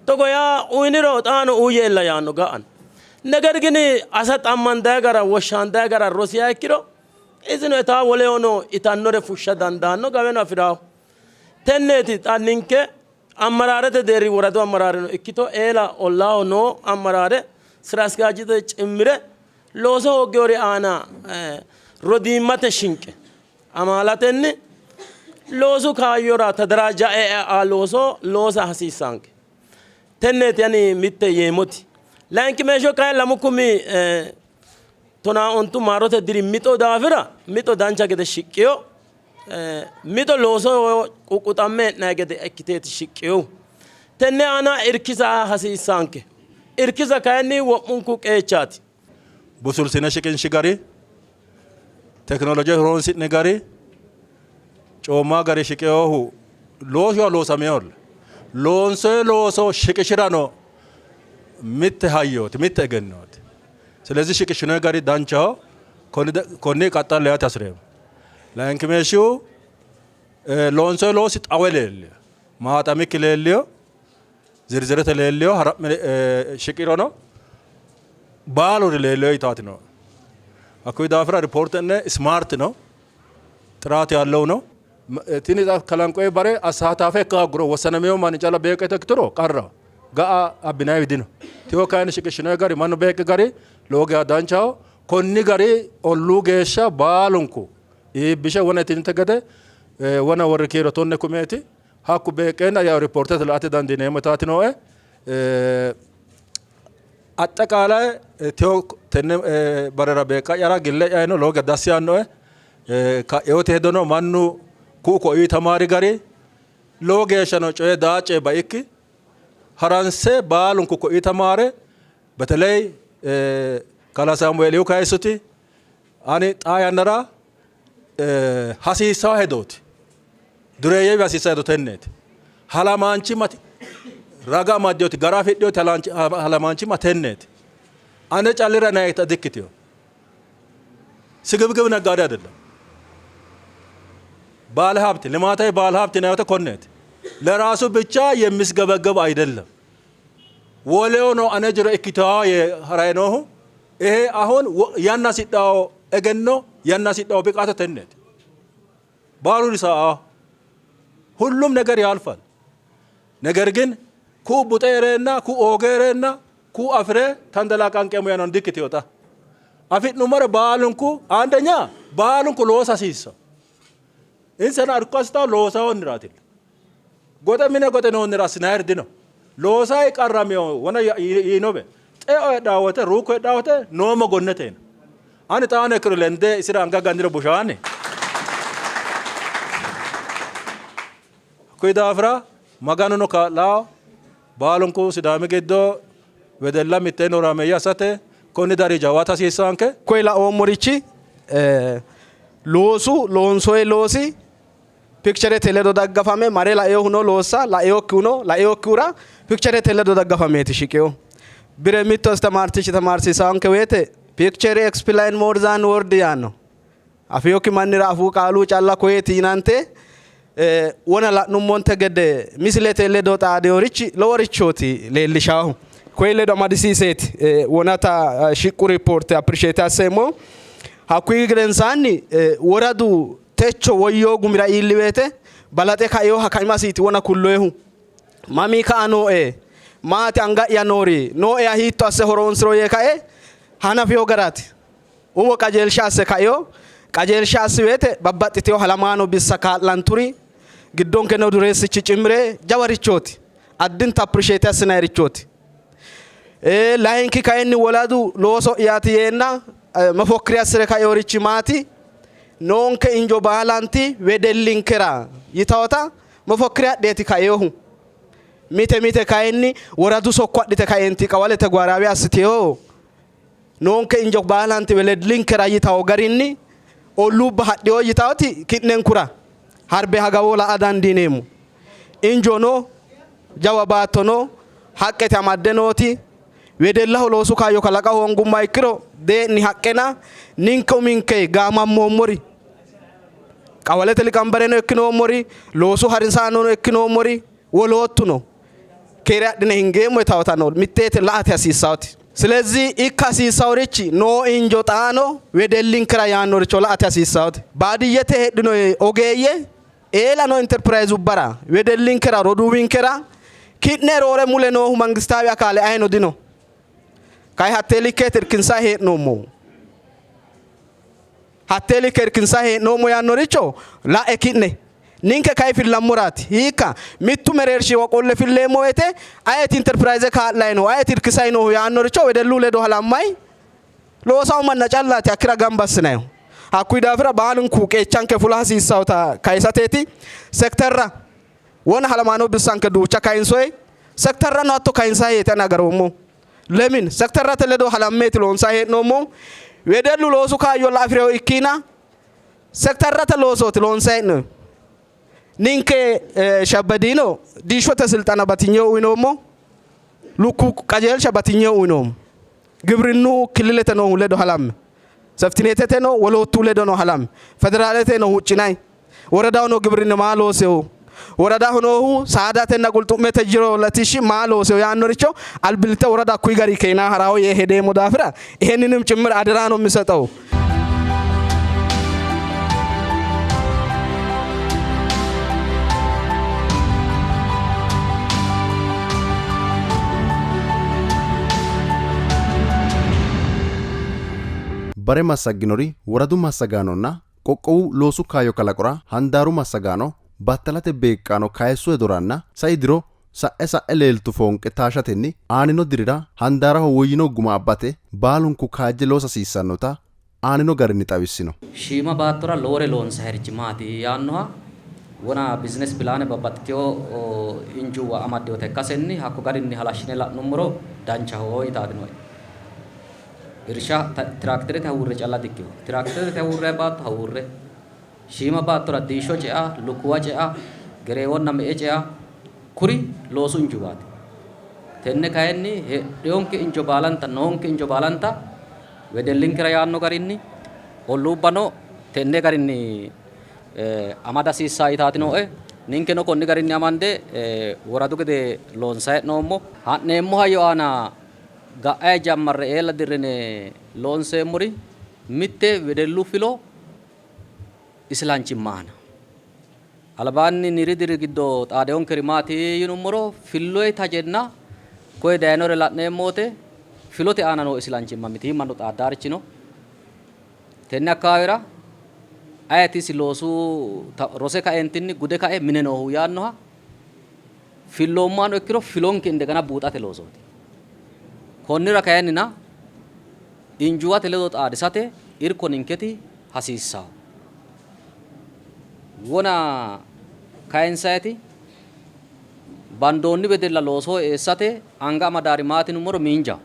Togo yaa uyiniro xaano uuyyeella yaanno ga'ano. Neger gini asa xammandayi gara woshshaandayi gara rosiha ikkiro isino itaa wolehono itannore fushsha dandaanno gaweno afi'ranno. Tenneeti xa ninke Ammaraarete deerri woradu ammaraareno ikkito eela ollaaho noo ammaraare sira askiyaajete cimmire looso hoogginori aana rodiimmate shinqe amaalatenni loosu kaayyora tadaraajja'e ea looso loosa hasiissaanke. Tenneeti ani mitte yeemmoti. Layinkimeeshsho kayi 2017 maarote diri mixo daafira mixo dancha gede shiqqino. Mixo looso quqquxamme hee'nanni gede ikkiteeti shiqqinohu. Tenne aana irkisa hasiissaanke. Irkisa kayinni wo'munku qeechaati. Busulsine shiqinshi gari, tekinoloje horoonsi'ni gari, coommaa gari shiqinohu loosu loosaminoholla. Loonsoyi looso shiqishirano mitte hayyooti, mitte egennooti. ስለዚህ shiqishinoyi gari danchaho. Konni qaxxallo yaate hasireemmo. Layinkimeeshshihu loonsoyi loosi xawe leelliyo, maaxamikki leelliyo, zirzirete leelliyo, hara'me shiqirono baaluri leelliyo yitaati nooe. Hakkuyi daafira ripoorte'ne smart ነው፣ ጥራት ያለው ነው። Tini kalanqoyi bare asaataafe ikka hooguro wossanamino manni calla beeqqe ikkituro qarraho. Ga'a abbinayiwi dino. Tiwo kayinni shiqishshinoyi gari mannu beeqqi gari lowo geya danchaho. Konni gari olluu geeshsha baalunku iibbishe wona itinte gede wona worri kiiro tonne kumeeti. Hakku beeqqeenna yaw ripoortete la''ate dandiineemmo yitaati nooe. Axxeqaalay tiwo tenne barera beeqqa'yara gille'yayino lowo geya dassi yaannoe. Ka'eote hedono mannu ku'u ko'ii tamaari gari lowo geeshshano coye daace baikki haranse baalunku ko'ii tamaare በተለይ kalaa Saamueeliuu kayisuti ani xaa yannara hasiissawo hedooti. Dureeyyewi hasiissawo hedo tenneeti. Halamaanchimma raga amaddinoti gara afidhinoti halamaanchimma tenneeti. Ane callira nayita dikkitino. ስግብግብ ነጋዴ አይደለም። ባለ ሀብት ልማታዊ ባለ ሀብት ናዮተ ኮኔት ለራሱ ብቻ የሚስገበገብ አይደለም። ወሌው ነው አነጅሮ ኢኪታ የሀራይኖሁ ይሄ አሁን ያና ሲዳው ኤገኖ Yanna hasidhawo biqaato tenneeti. Baaluri sa''aaho. ሁሉም ነገር ያልፋል። ነገር ግን ኩ ቡጤሬና ኩ ኦጌሬና ኩ አፍሬ ተንደላቃንቄሙ ያነው እንዲክት ይወጣ afi'nummoro baalunku አንደኛ baalunku loosa hasiissa insano arko assitawo loosahonniraatilla goxe mine goxe noonnira assinayiri dino loosayi qarramiyo wona yiinobe xe'o heedhawo wote ruukko heedhawo wote noommo gonneteena ani xaano ikkiro lende isira anga ganniro bushaani Hakkuyi daafira Maganuno kaa'lawo baalunku Sidaami giddo wedella mitteenni horaameeyye assate konni dari jawaata hasiissanke. Koye laoommorichi loosu loonsoyi loosi pikcherete ledo daggafame mare laeyohuno loossa laeyokkihuno laeyokkihura pikcherete ledo daggafameeti shiqeyo. Bire mittu astamaartichi tamaarsiisaanke woyte picture explain more than word yaanno. Afiyokki mannira afuu qaalu calla koyeeti yinante wona la'nummonte gede misilete ledo xaadeyorichi loworichooti leellishaahu. Koye ledo amadisiiseeti wonata shiqqu ripoorte appreciate asseemmo. Hakkuyi gedensaanni woradu techo woyyoo gumira iilli woyte balaxe kaeyoha kaimasiiti wona kulloyehu. Mami ka'a nooe maati anga'ya noori nooeha hiitto asse horoonsiro yee kae hanafiyo garaati. Umo qajeelsha asse kaeyo qajeelsha assi woyte babbaxxiteyo halamaano bissa kaa'lanturi giddonke noo dureessichi cimire jawarichooti. Addinta appreciate assinayirichooti. Layinki kayinni woladu looso'yaati yeenna mefokkiri assire kaeyorichi maati noonke injo baalanti wedellinkera yitawota mefokkiri adheeti kaeyohu. Mite mite kayinni woradu sokko adhite kaenti qawalete gwaraawe assiteyo noonke injo baalanti wedellinkera yitawo garinni olluubba hadhiyo yitawoti ki'nenkura harbe hagawo la'a dandiineemmo. Injo no jawa baatto no haqqete amadde nooti wedellaho loosu kaayyo kalaqa hoongumma ikkiro dee'ni haqqena ninke uminke gaamammoommori qawalete liqambareno ikkinoommori loosu harinsaanono ikkinoommori woloottuno keere adhine hingeemmo yitawotano mitteete la'ate hasiissawoti. ስለዚህ ikka hasiissaworichi noo injo xaano wedellinkera yaannoricho la'ate hasiissawoti. Baadiyyete heedhino ogeeyye eelano interpirayzubbara wedellinkera roduuwinkera ki'ne roore mule noohu mangistaawi akaale ayino dino. Kayi hattee likkeeti irkinsayi hee'noommo. Hattee likke irkinsayi hee'noommo yaannoricho la'e ki'ne. Ninke kayi fillammoraati. Hiikka mittu mereershiwa qolle filleemmo woyte ayeeti interpirayze kaa'layi noohu ayeeti irkisayi noohu yaannoricho wedellu ledo halammayi loosawo manna callaati hakkira gamba assinayihu. Hakkuyi daafira baalunku qeechanke fula hasiissawota kayisateeti. Sekterra wona halamaano bissanke duucha kayinsoyi sekterrano hatto kayinsayi heete ani agaroommo. Lemin sekterrate ledo halammeeti loonsayi hee'noommo. Wedellu loosu kaayyolla afi'reyo ikkiina sekterrate loosooti loonsayi hee'noyi. Ninke shabbadiino diishshote silxana batinyeho uyinoommo. Lukku qajeelsha batinyeho uyinoommo. Gibrinnu killilete noohu ledo halamme. Seftineetete no woloottu ledo no halamme. Federaalete no huuccinayi. Woradaho noo gibrinni maa looseyo? Woradaho noohu saadatenna qulxu'mete jiro latishshi maa looseyo yaannoricho albillitte worada hakkuyi gari keenaa harawo yee hedeemmo daafira ይሄንንም ጭምር አደራ ነው የምሰጠው። Bare massagginori woradu massagaanonna qoqqowu loosu kaayyo kalaqora handaaru massagaano battalate beeqqaano kayissu hedoranna sai diro sa'e sa'e leeltu foonqe taashatenni aanino dirira handaaraho woyyino guma abbate baalunku kaajje loosa hasiissannota aanino garinni xawissino. Shiima baattora lowore loonsayirichi maati yaannoha wona business plan babbaxxiteyo injuwa amaddewota ikkasenni hakko garinni halashshine la'nummoro danchaho yitaati nooe. Irsha tiraakterete hawuurre calla dikkino. Tiraakterete hawuurre baatto hawuurre shiima baattora diishsho cea, lukkuwa cea, gereewonna me''e cea kuri loosu injuwaati. Tenne kayinni heedheyonke injo baalanta noonke injo baalanta wedellinkera yaanno garinni olluubbano tenne garinni amada hasiissaa yitaati nooe. Ninkeno konni garinni amande woradu gede loonsayi hee'noommo. Ha'neemmo hayyo aana ga'ayi jammarre eela dirrine loonseemmori mitte wedellu filo Isilanchimma aana albaanni niri diri giddo xaadeyonkeri maati yinummoro filloye tajenna koye dayinore la'neemmo wote filote aana noo isilanchimma mitiimmano xaaddaarichi no. Tenne akkawaawera ayeti isi loosu rose kaentinni gude kae mine noohu yaannoha filloommohano ikkiro filonke indegana buuxate loosooti. Konnira kayinnina injuwate ledo xaadisate irko ninketi hasiissanno. Wona kayinsayiti bandoonni wedella loosoho eessate anga amadaari maati yinummoro miinjaho.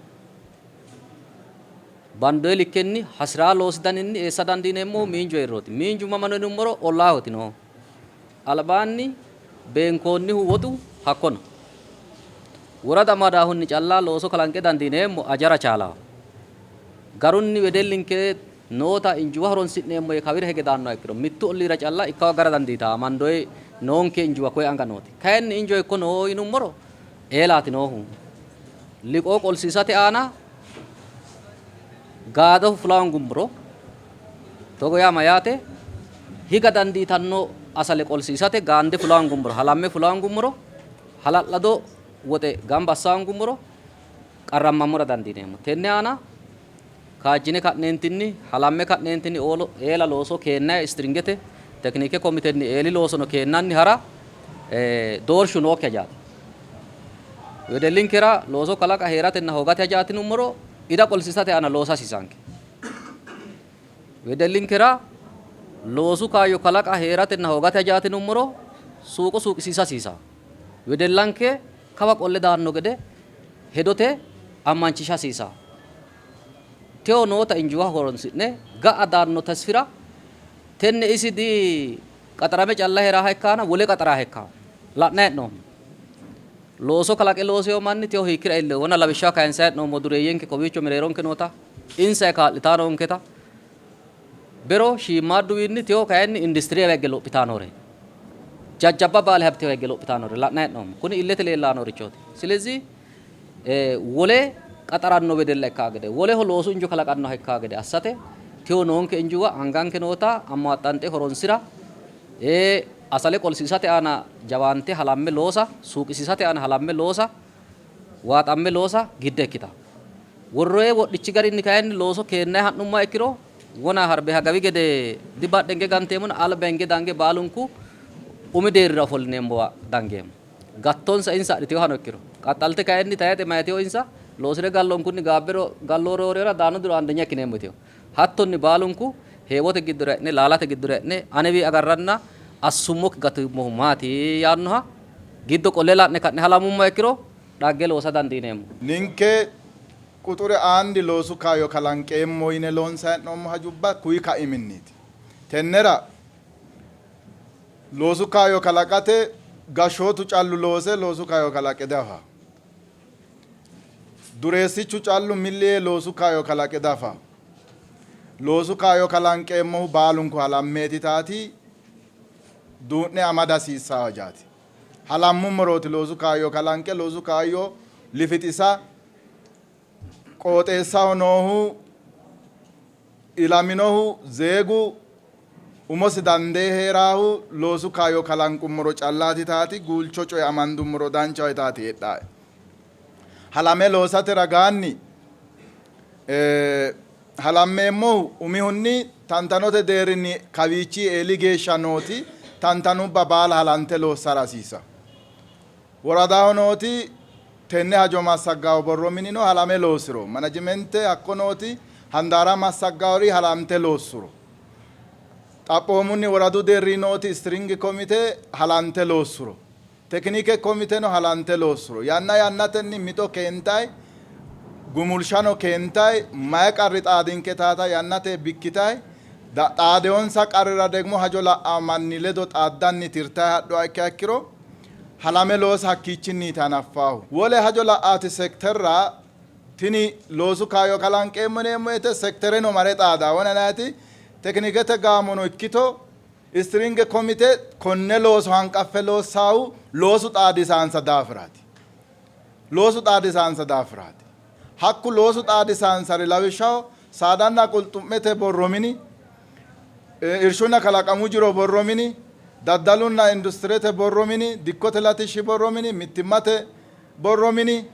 Bandoyi likkenni hasi'raa loosi daninni eessa dandiineemmohu miinju hee'rirooti. Miinju mama no yinummoro ollaahooti noohu. Albaanni beenkoonnihu woxu hakko no. Woradu amadaahunni calla looso kalanqe dandiineemmo ajara chaalaho. Garunni wedellinke noota injuwa horonsi'neemmo yee kawira hige daannoha ikkiro mittu olliira calla ikkawa gara dandiitanno. Amandoyi noonke injuwa koye anga nooti. Kayinni injo hiikko no yinummoro eelaati noohu. Liqoo qolsiisate aana gaado fula hoongummoro togo yaa mayaate higa dandiitanno asale qolsiisate gaande fula hoongummoro halamme fula hoongummoro hala'lado woxe gamba assa hoongummoro qarrammammora dandiineemmo. Tenne aana kaajjine ka'neentinni halamme ka'neentinni eela looso keennanni istiringete tekinike komitenni eeli loosono keennanni hara doorshu nookki hajaati. Wedellinkera looso kalaqa hee'ratenna hoogate hajaati yinummoro ida qolsiisate aana loosa hasiisanke. Wedellinkera loosu kaayyo kalaqa hee'ratenna hoogate hajaati yinummoro suuqo suuqisiisa hasiisa. Wedellanke kawa qolle daanno gede hedote ammanchisha hasiisa. Tewo noota injuwa horonsi'ne ga'a daanno tasfira tenne isi di qaxarame calla hee'raaha ikkaana wole qaxaraaha ikkaa la'nanni hee'noommo. Looso kalaqe looseyo manni tewo hiikkira iilleyo wona lawishshaho kayinsanni hee'noommo dureeyyenke kowiicho mereeronke noota insa kaa'litaa noonketa bero shiimmaadduwiinni tewo kayinni industiriyawa higge lophitaa noore jajjabba baale habtewa higge lophitaa noore la'nanni hee'noommo. Kuni illete leellanni noorichooti. Silezi wole qaxaranno wedella ikkaa gede woleho loosu injo kalaqannoha ikkaa gede assate tewo noonke injuwa anganke noota ammuwaxxanxe horonsira asale qolsiisate aana jawaante halamme loosa suuqisiisate aana halamme loosa waaxamme loosa gidde ikkita. Worroye wodhichi garinni kayinni looso keennanni ha'nummoha ikkiro wona harbe hagawi gede dibadhenge ganteemmona alba hinge dange baalunku umi deerrira ofollineemmowa dangeemmo. Gattonsa insa adhitinohano ikkiro qaxxalte kayinni tayixe mayitino insa loosire gallonkunni gaabbero gallo roorera daanno diro andenya ikkineemmo yitino. Hattonni baalunku heewote giddora e'ne laalate giddora e'ne anewi agarranna assummokki gatummohu maati yaannoha giddo qolle la'ne ka'ne halamummoha ikkiro dhagge loosa dandiineemmo. Ninke quxure aandi loosu kaayyo kalanqeemmo yine loonsanni hee'noommo hajubba kuyi kaiminniiti. Tennera Loosu kaayyo kalaqate gashshootu callu loose loosu kaayyo kalaqe diafanno. Dureessichu callu milli yee loosu kaayyo kalaqe diafanno. Loosu kaayyo kalanqeemmohu baalunku halammeeti taati duu'ne amada hasiissanno hajaati. Halammummorooti loosu kaayyo kalanqe loosu kaayyo lifixisa qooxeessaho noohu Ilaminohu zeegu umosi dandee hee'raahu loosu kaayyo kalanqummoro callaati taati guulcho coye amandummoro danchaho yitaati heedhaae. Halame loosate ragaanni halammeemmohu umihunni tantanote deerrinni kawiichii eeli geeshsha nooti tantanubba baala halante loossara hasiisanno. Woradaho nooti tenne hajo massaggawo borro minino halame loosiro, manajimente hakko nooti handaara massaggawori halante loossuro, xaphoomunni woradu deerrinni nooti istiringi komite halante loossuro, tekinike komiteno halante loossuro, yanna yannatenni mixo keentay, gumulshano keentay, mayi qarri xaadinke taata yannate bikkitay, xaadewonsa qarrira degmo hajo la'awo manni ledo xaaddanni tirtay hadhuha ikkiha ikkiro, Halame loosa hakkiichinniiti hanaffaahu. Wole hajo la'aati sekterra tini loosu kaayyo kalanqeemmo yineemmo woyte sektereno mare xaada wonanaati tekinikete gaamono ikkito istiringe komite konne looso hanqaffe loossaahu loosu xaadisaansa daafiraati. Loosu xaadisaansa daafiraati. Hakku loosu xaadisaansari lawishshaho saadanna qulxu'mete borro mini, Irshunna kalaqamu jiro borro mini, daddalunna industirete borro mini, dikkote latishshi borro mini, mittimmate borro mini,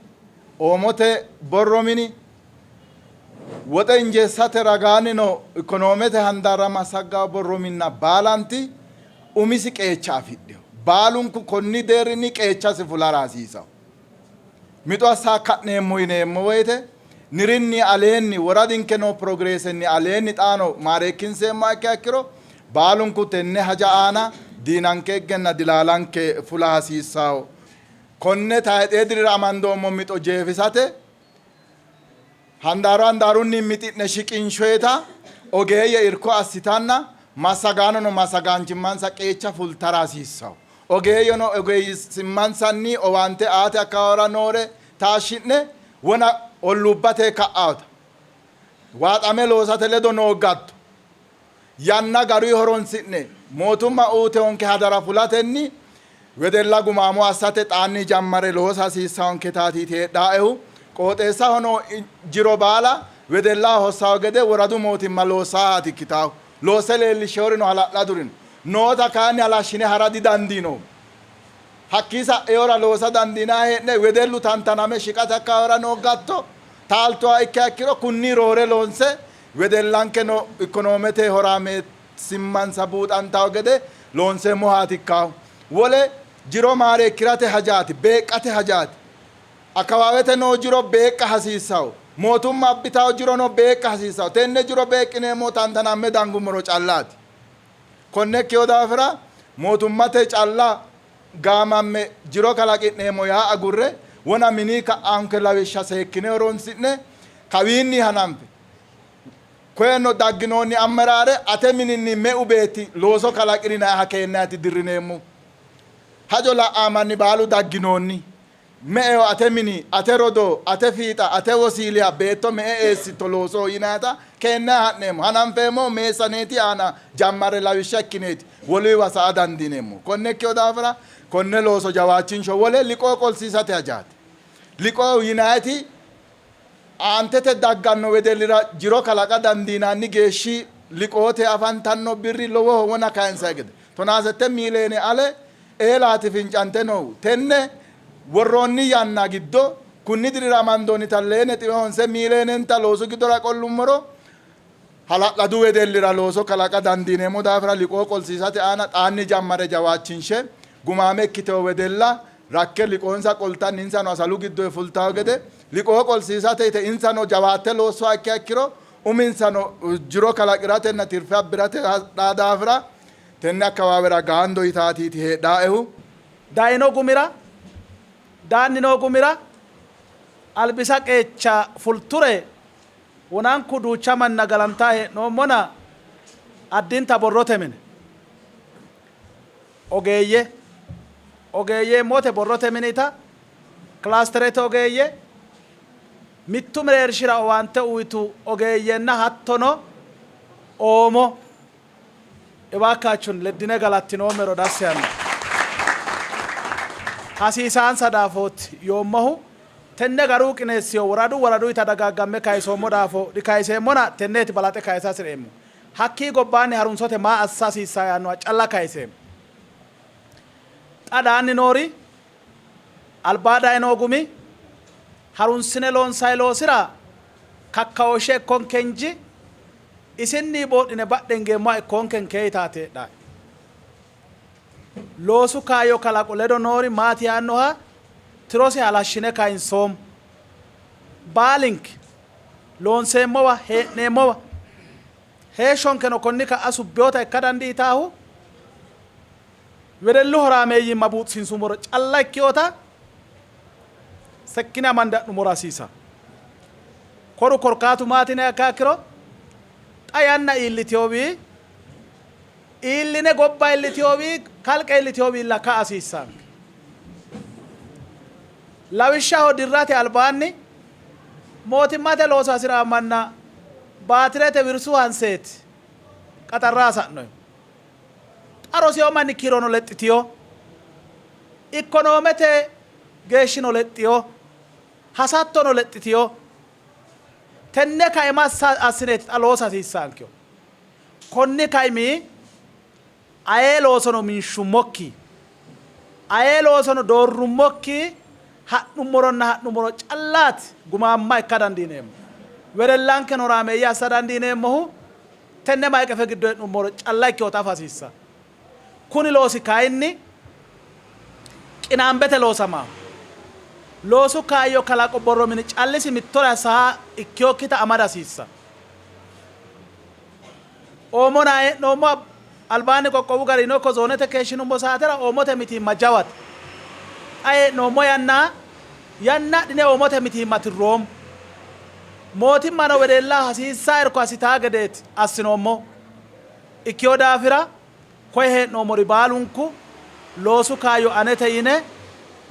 Oomote borro mini, woxe injeessate ragaannino ikonoomete handaarra massagganno borro minna baalanti umisi qeecha afidhino. Baalunku konni deerrinni qeechasi fulara hasiisanno. Mixo assaaka'neemmo yineemmo woyte nirinni aleenni woradinke noo pirogireesenni aleenni xaano maareekkinseemmoha ikkiha ikkiro baalunku tenne haja aana diinanke higgenna dilaalanke fula hasiissanno. Konne tayxee dirira amandoommo mixo jeefisate Handaaru handaarunni mixi'ne shiqinshoyita ogeeyye irko assitanna massagaanono massagaanchimmansa qeecha fultara hasiissanno. Ogeeyyeno ogeessimmansanni owaante aate akkawaawera noore taashshi'ne wona olluubbate ka'aata waaxame loosate ledo noo gatto yanna garuyi horonsi'ne mootumma uyitinonke hadara fulatenni wedella gumaamo assate xaanni jammare loosa hasiissannonketaati yite heedhaaehu. Qooxeessaho noo jiro baala wedellaho hossanno gede woradu mootimma loossaahaati ikkitaahu. Loosse leellishshinorino hala'laduri no. Noota kayinni halashshine hara didandiinoommo. Hakkii sa'inora loosa dandiinanni hee'ne wedellu tantaname shiqate akkawaawera noo gatto taaltuha ikkiha ikkiro kunni roore loonse Wedellankeno ikonoomete horaameessimmansa buuxantanno gede loonseemmohaati ikkaahu. Wole jiro maareekki'rate hajaati, beeqqate hajaati. Akawaawete noo jiro beeqqa hasiissanno. Mootumma abbitanno jirono beeqqa hasiissanno. Tenne jiro beeqqineemmohu tantanamme dangummoro callaati. Konne ikkino daafira mootummate calla gaamamme jiro kalaqi'neemmo yaa agurre wona mini ka'anke lawishsha seekkine horonsi'ne kawiinni hananfe Koyeno dagginoonni ammeraare ate mininni meu beetti looso kalaqiri yinanniha keennaati dirrineemmohu. Hajo la'aa manni baalu dagginoonni. Me'eho ate mini, ate rodoo, ate fiixa, ate wosiiliha beetto me'e eessitto loosoho yinannita keennanni ha'neemmo. Hananfeemmohu meessaneeti aana jammarre lawishsha ikkineeti woluyiwa sa'a dandiineemmohu. Konne ikkino daafira konne looso jawaachinsho. Wole liqoo qolsiisate hajaati. Liqoo yinanniti Aantete dagganno wedellira jiro kalaqa dandiinanni geeshshi liqoote afantanno birri lowoho wona kayinsanni gede tonaa sette miiliyeene ale eelaati fincante noohu. Tenne worroonni yanna giddo kunni dirira amandoonnita 2.9 miiliyenenta loosu giddora qollummoro hala'ladu wedellira looso kalaqa dandiineemmo daafira liqoo qolsiisate aana xaanni jammare jawaachinshe gumaame ikkitino wedella rakke liqoonsa qoltanni insano asalu giddonni fultanno gede liqoo qolsiisate yite insano jawaatte loossuha ikkiha ikkiro uminsano jiro kalaqi'ratenna tirfe abbi'rate hadhanno daafira tenne akkawaawera gaando yitaatiiti heedhaaehu. Dayino gumira, daanni noo gumira albisa qeecha fulture wonanku duucha manna galantanni hee'noommona addinta borrote mine ogeeyye, ogeeyye yeemmote borrote minita kilaasterete ogeeyye, mittu mereershira owaante uyitu ogeeyyenna hattono Oomo ibaakkaachun leddine galattinoommero dassi yaanno. Hasiisaansa daafooti yoommohu tenne garuu qineessiyo woradu woraduyita dagaaggamme kayisoommo daafo dikayiseemmona tenneeti balaxe kayisa hasi'reemmo. Hakkii gobbaanni harunsote maa assa hasiissanno yaannoha calla kayiseemmo. Xa daanni noori albaa dayino gumi harunsine loonsanni loosira kakkaooshshe ikkonkenji isinni boo'nine badhe hingeemmoha ikkoonkenke yitaati heedhanno. Loosu kaayyo kalaqo ledo noori maati yaannoha tirosi halashshine kayinsoommo. Baalinke loonseemmowa, hee'neemmowa heeshshonkeno konni ka'a subbinota ikka dandiitannohu wedellu horaameeyyimma buuxisiinsummoro calla ikkinota sekkine amande adhummoro hasiisanno. Koru korkaatu maati yiniha ikkiha ikkiro xa yanna iillitinowi iilline gobba iillitinowi kalqe iillitinowiilla ka'a hasiissanke. Lawishshaho dirrate albaanni mootimmate looso hasi'ranno manna baatirete wirsu hanseeti qaxarra hasa'nohu. Xa rosino manni kiirono lexxitino, ikkonoomete geeshshino lexxino, hasattono lexxitino. Tenne kaima assineeti xa loosa hasiissaankehu. Konni kaimi ayee loosono minshummokki, ayee loosono doorrummokki ha'nummoronna ha'nummoro callaati gumaamma ikka dandiineemmo. Wedellankeno horaameeyye assa dandiineemmohu tenne maiqefe giddo hee'nummoro calla ikkinota afa hasiissanno. Kuni loosi kayinni qinaambete loosamanno. Loosu kaayyo kalaqo borro mini callisi mittore assaha ikkinokkita amada hasiissanno. Oomona hee'noommo albaanni qoqqowu garino ikko zoonete keeshshinummo saatera Oomote mitiimma jawate. Xa hee'noommo yanna yanna adhine Oomote mitiimma tirroommo. Mootimmano wedellaho hasiissanno irko assitaa gedeeti assinoommohu. Ikkino daafira koye hee'noommori baalunku loosu kaayyo anete yine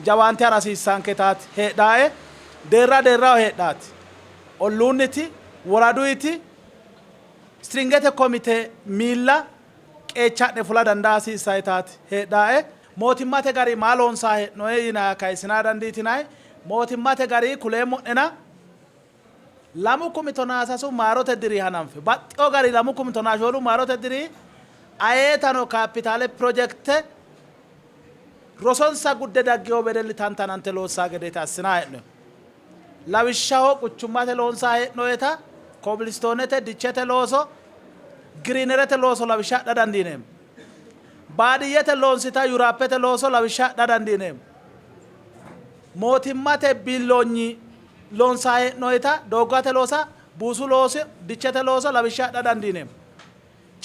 jawaante ha'ra hasiissaanketaati heedhaae. Deerra deerraho heedhaati. Olluunniti, woraduyti, Istiringete komite miilla qeecha'ne fula dandaa hasiissayitaati heedhaae. Mootimmate gari maa loonsaa hee'noye yinaa kayisina dandiitinayi. Mootimmate gari kuleemmo'nena 2013 maarote diri hananfe baxxino gari 2014 maarote diri ayeetano kaapitaale pirojekte rosonsa gudde daggino wedelli tantanante loossaa gedeeti assinaa hee'noye. Lawishshaho quchummate loonsanni hee'noonnita kobilistoonete, dichete looso, giriinerete looso lawishsha adha dandiineemmo. Baadiyyete loonsita yuraappete looso lawishsha adha dandiineemmo. Mootimmate biilloonyi loonsanni hee'noonnita dooggate loosa, buusu looso, dichete looso lawishsha adha dandiineemmo.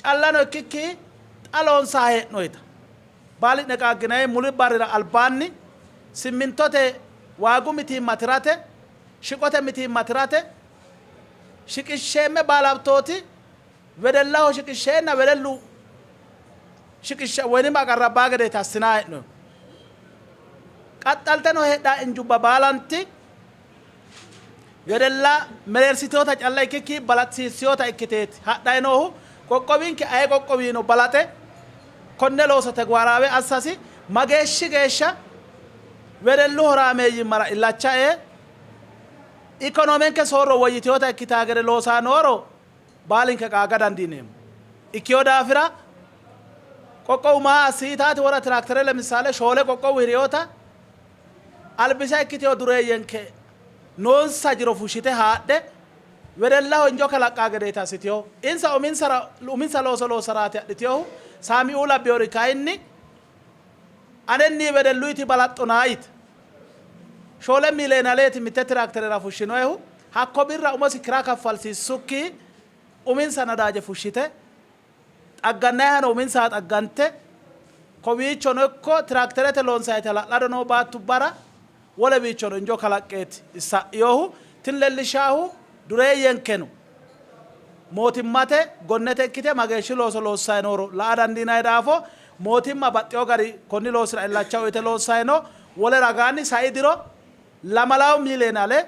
Callano ikkikki xa loonsanni hee'noonnita baali'ne qaagginanni muli barrira albaanni simmintote waagu mitiimma tirate, shiqote mitiimma tirate shiqishsheemme baalabtooti wedellaho shiqishsheenna wedellu shiqishsha woynim aqarrabbaa gedeeti assinanni hee'noonni. Qaxxalteno heedhanno injubba baalanti wedella mereersitinota calla ikkikki balaxisiissinota ikkiteeti hadhanni noohu. Qoqqowinke aye qoqqowino balaxe konne looso tegibaaraawe assasi mageeshshi geeshsha wedellu horaameeyyimmara illacha ee ikonomenke soorro woyyitinota ikkitaa gede loosaa nooro baalinke qaaga dandiineemmo. Ikkino daafira qoqqowu maa assi yitaati wora tiraaktere lemissaale shoole qoqqowu hiriyoota albisa ikkitino dureeyyenke noonsa jiro fushshite haadhe wedellaho injo kalaqqaa gedeeti assitinohu. Insa uminsara uminsa looso loossaraati adhitinohu. Saamiuu labbinori kayinni anenni wedelluyti balaxxona yite 4 miiliyoone aleeti mitte tiraakterera fushshinoehu. Hakko birra umosi kira kaffalsiissukki uminsa nadaaje fushshite xaggannayihano uminsaha xaggante kowiichono ikko tiraakterete loonsayiti hala'lado noo baattubbara wolewiichono injo kalaqqeeti sa'inohu. Tini leellishshaahu dureeyyenkeno mootimmate gonnete ikkite mageeshshi looso loossanni nooro la'a dandiinanni daafo mootimma baxxino gari konni loosira illacha uyite loossanni no. Wole ragaanni sai diro 2 miiliyoone ale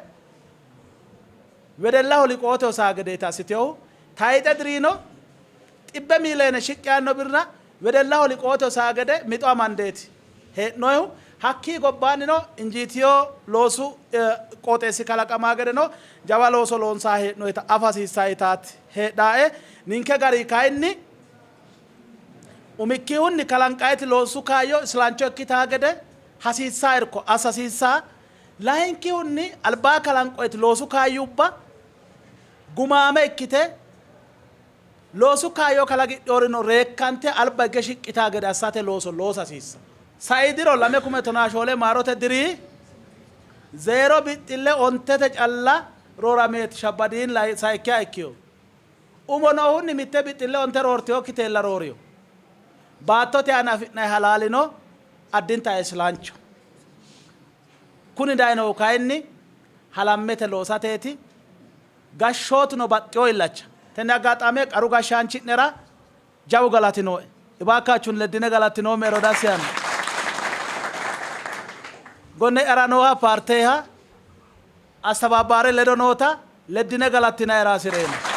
wedellaho liqoote hosaa gedeeti assitinohu. Tayxe dirino 100 miiliyoone shiqqi yaanno birra wedellaho liqoote hosaa gede mixo amandeeti hee'noonnihu. Hakkii gobbaannino injiitino loosu qooxeessi kalaqamaa gedeno jawa looso loonsanni hee'noonnita afa hasiissannitaati heedhaae. Ninke gari kayinni umikkihunni kalanqayti loosu kaayyo islancho ikkitaa gede hasiissaa irko assa hasiissaa. Layinkihunni albaa kalanqoyti loosu kaayyubba gumaame ikkite loosu kaayyo kalaqidhinorino reekkante alba higge shiqqitaa gede assate looso loosa hasiissa. Sai diro 2014 maarote diri zeero bixxille ontete calla roorameeti Shabbadiin sayikkiha ikkino. Umo noohunni mitte bixxille onte roortinokkitella roorino. Baattote aana afi'nanni halaalino addinta isilancho. Kuni dayinohu kayinni halammete loosateeti. Gashshootuno baxxino illacha. Tenne aggaxaame qaru gashshaanchi'nera jawu galati nooe. Ibaakkaachun leddine galattinoommero dassi yaanno. Gonne'yara nooha paarteeha astabaabaare ledo noota leddine galattinaera hasi'reemmo.